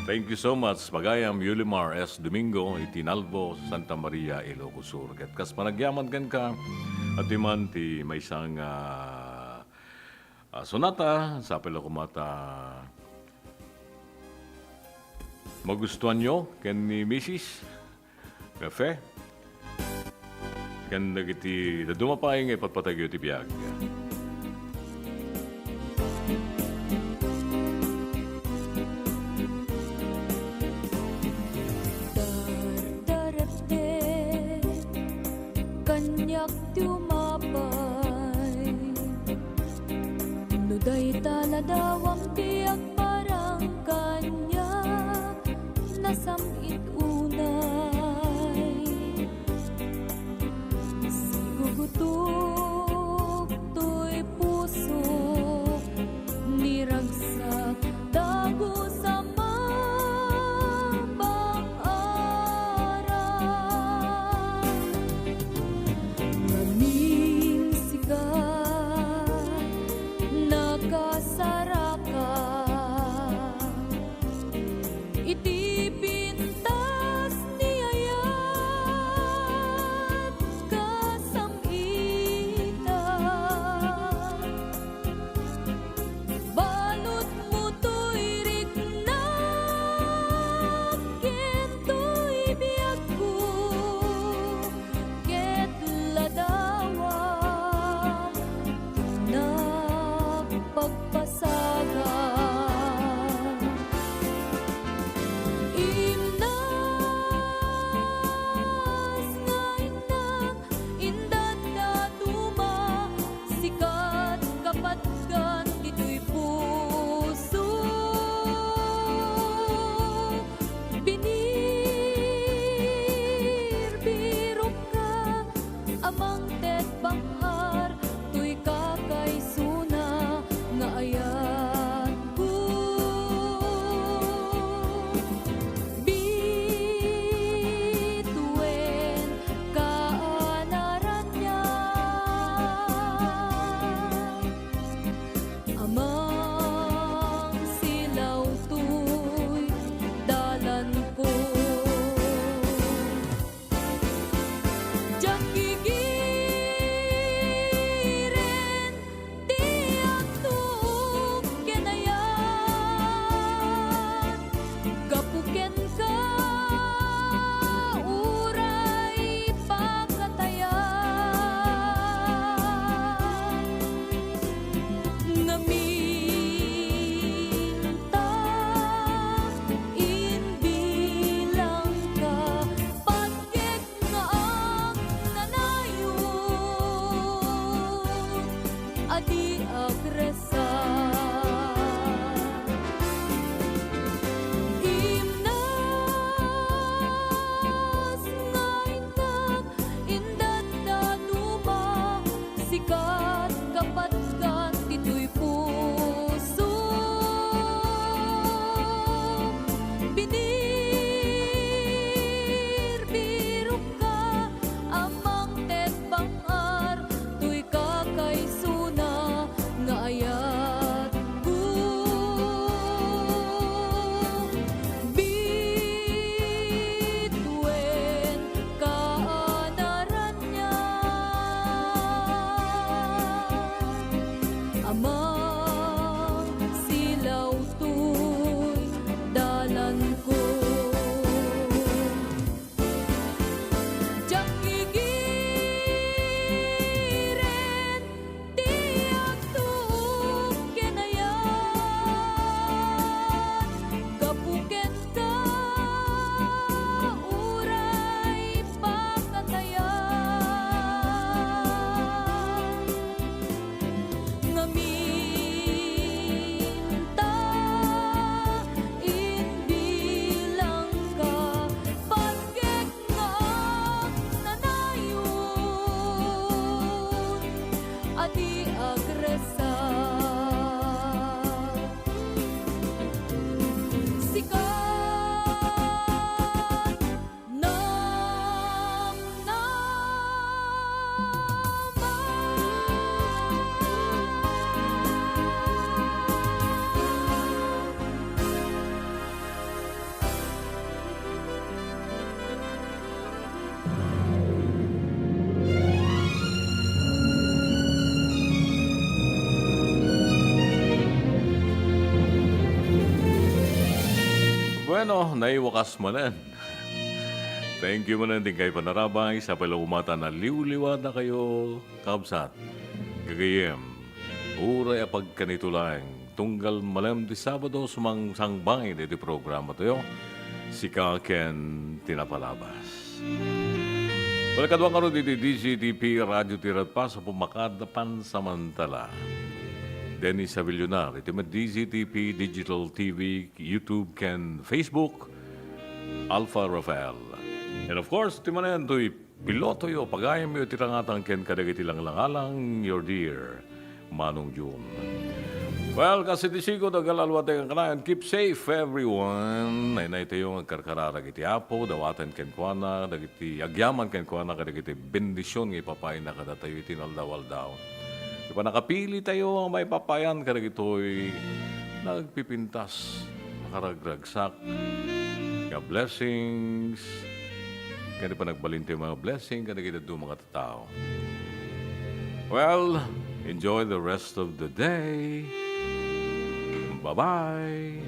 Thank you so much, Pagayam Yulimar S. Domingo, iti Nalbo, Santa Maria, Ilocos Sur. Ket kas panagyaman kenka, adtoy man ti maysa nga, ah, sonata, sapay la koma ta magustuanyo ken ni Misis Fe, ken dagiti dadduma pay nga ipatpatagyo ti biag. Dardarepte kaniak ti umapay. No dayta la dawam ti agparang kaniak, nasam-it unay. Sigugutok toy pusok, ni ragsak dagus a mabang-aran. Ngamin sika, nakasaraka. Bueno, naiwakas manen. Thank you manen ti inkay panarabay. Sapay la koma ta naliwliwadakayo, kabsat, gagayyem. Uray a pagkanito laeng, tunggal malem ti Sabado, sumangsangbay ditoy programatayo, Sika ken ti Napalabas. Well, kadua ngarud iti D Z T P Radio Tirat Paz, a pumakaad a pansamantala. Dennis Avillonar, iti met D Z T P Digital T V, YouTube, ken Facebook, Alpha Rafael. And of course, ti manen toy pilotoyo, pagayamyo iti rangatang ken kadagiti langlangalang, your dear Manong Jun. Well, kas iti sigud, agalaluat tayo kanayon, keep safe, everyone. Naynay tayo nga agkarkararag iti Apo, dawaten kenkuana, dagiti agyaman kenkuana, kadagiti bendision nga ipapayna kadatayo iti inaldaw-aldaw. Iti pannakapili tayo nga maipapayan kadagitoy nagpipintas, nakaragragsak nga blessings, ken panagbalin tayo mga blessing kadagiti dadduma nga tao. Well, enjoy the rest of the day. Bye-bye.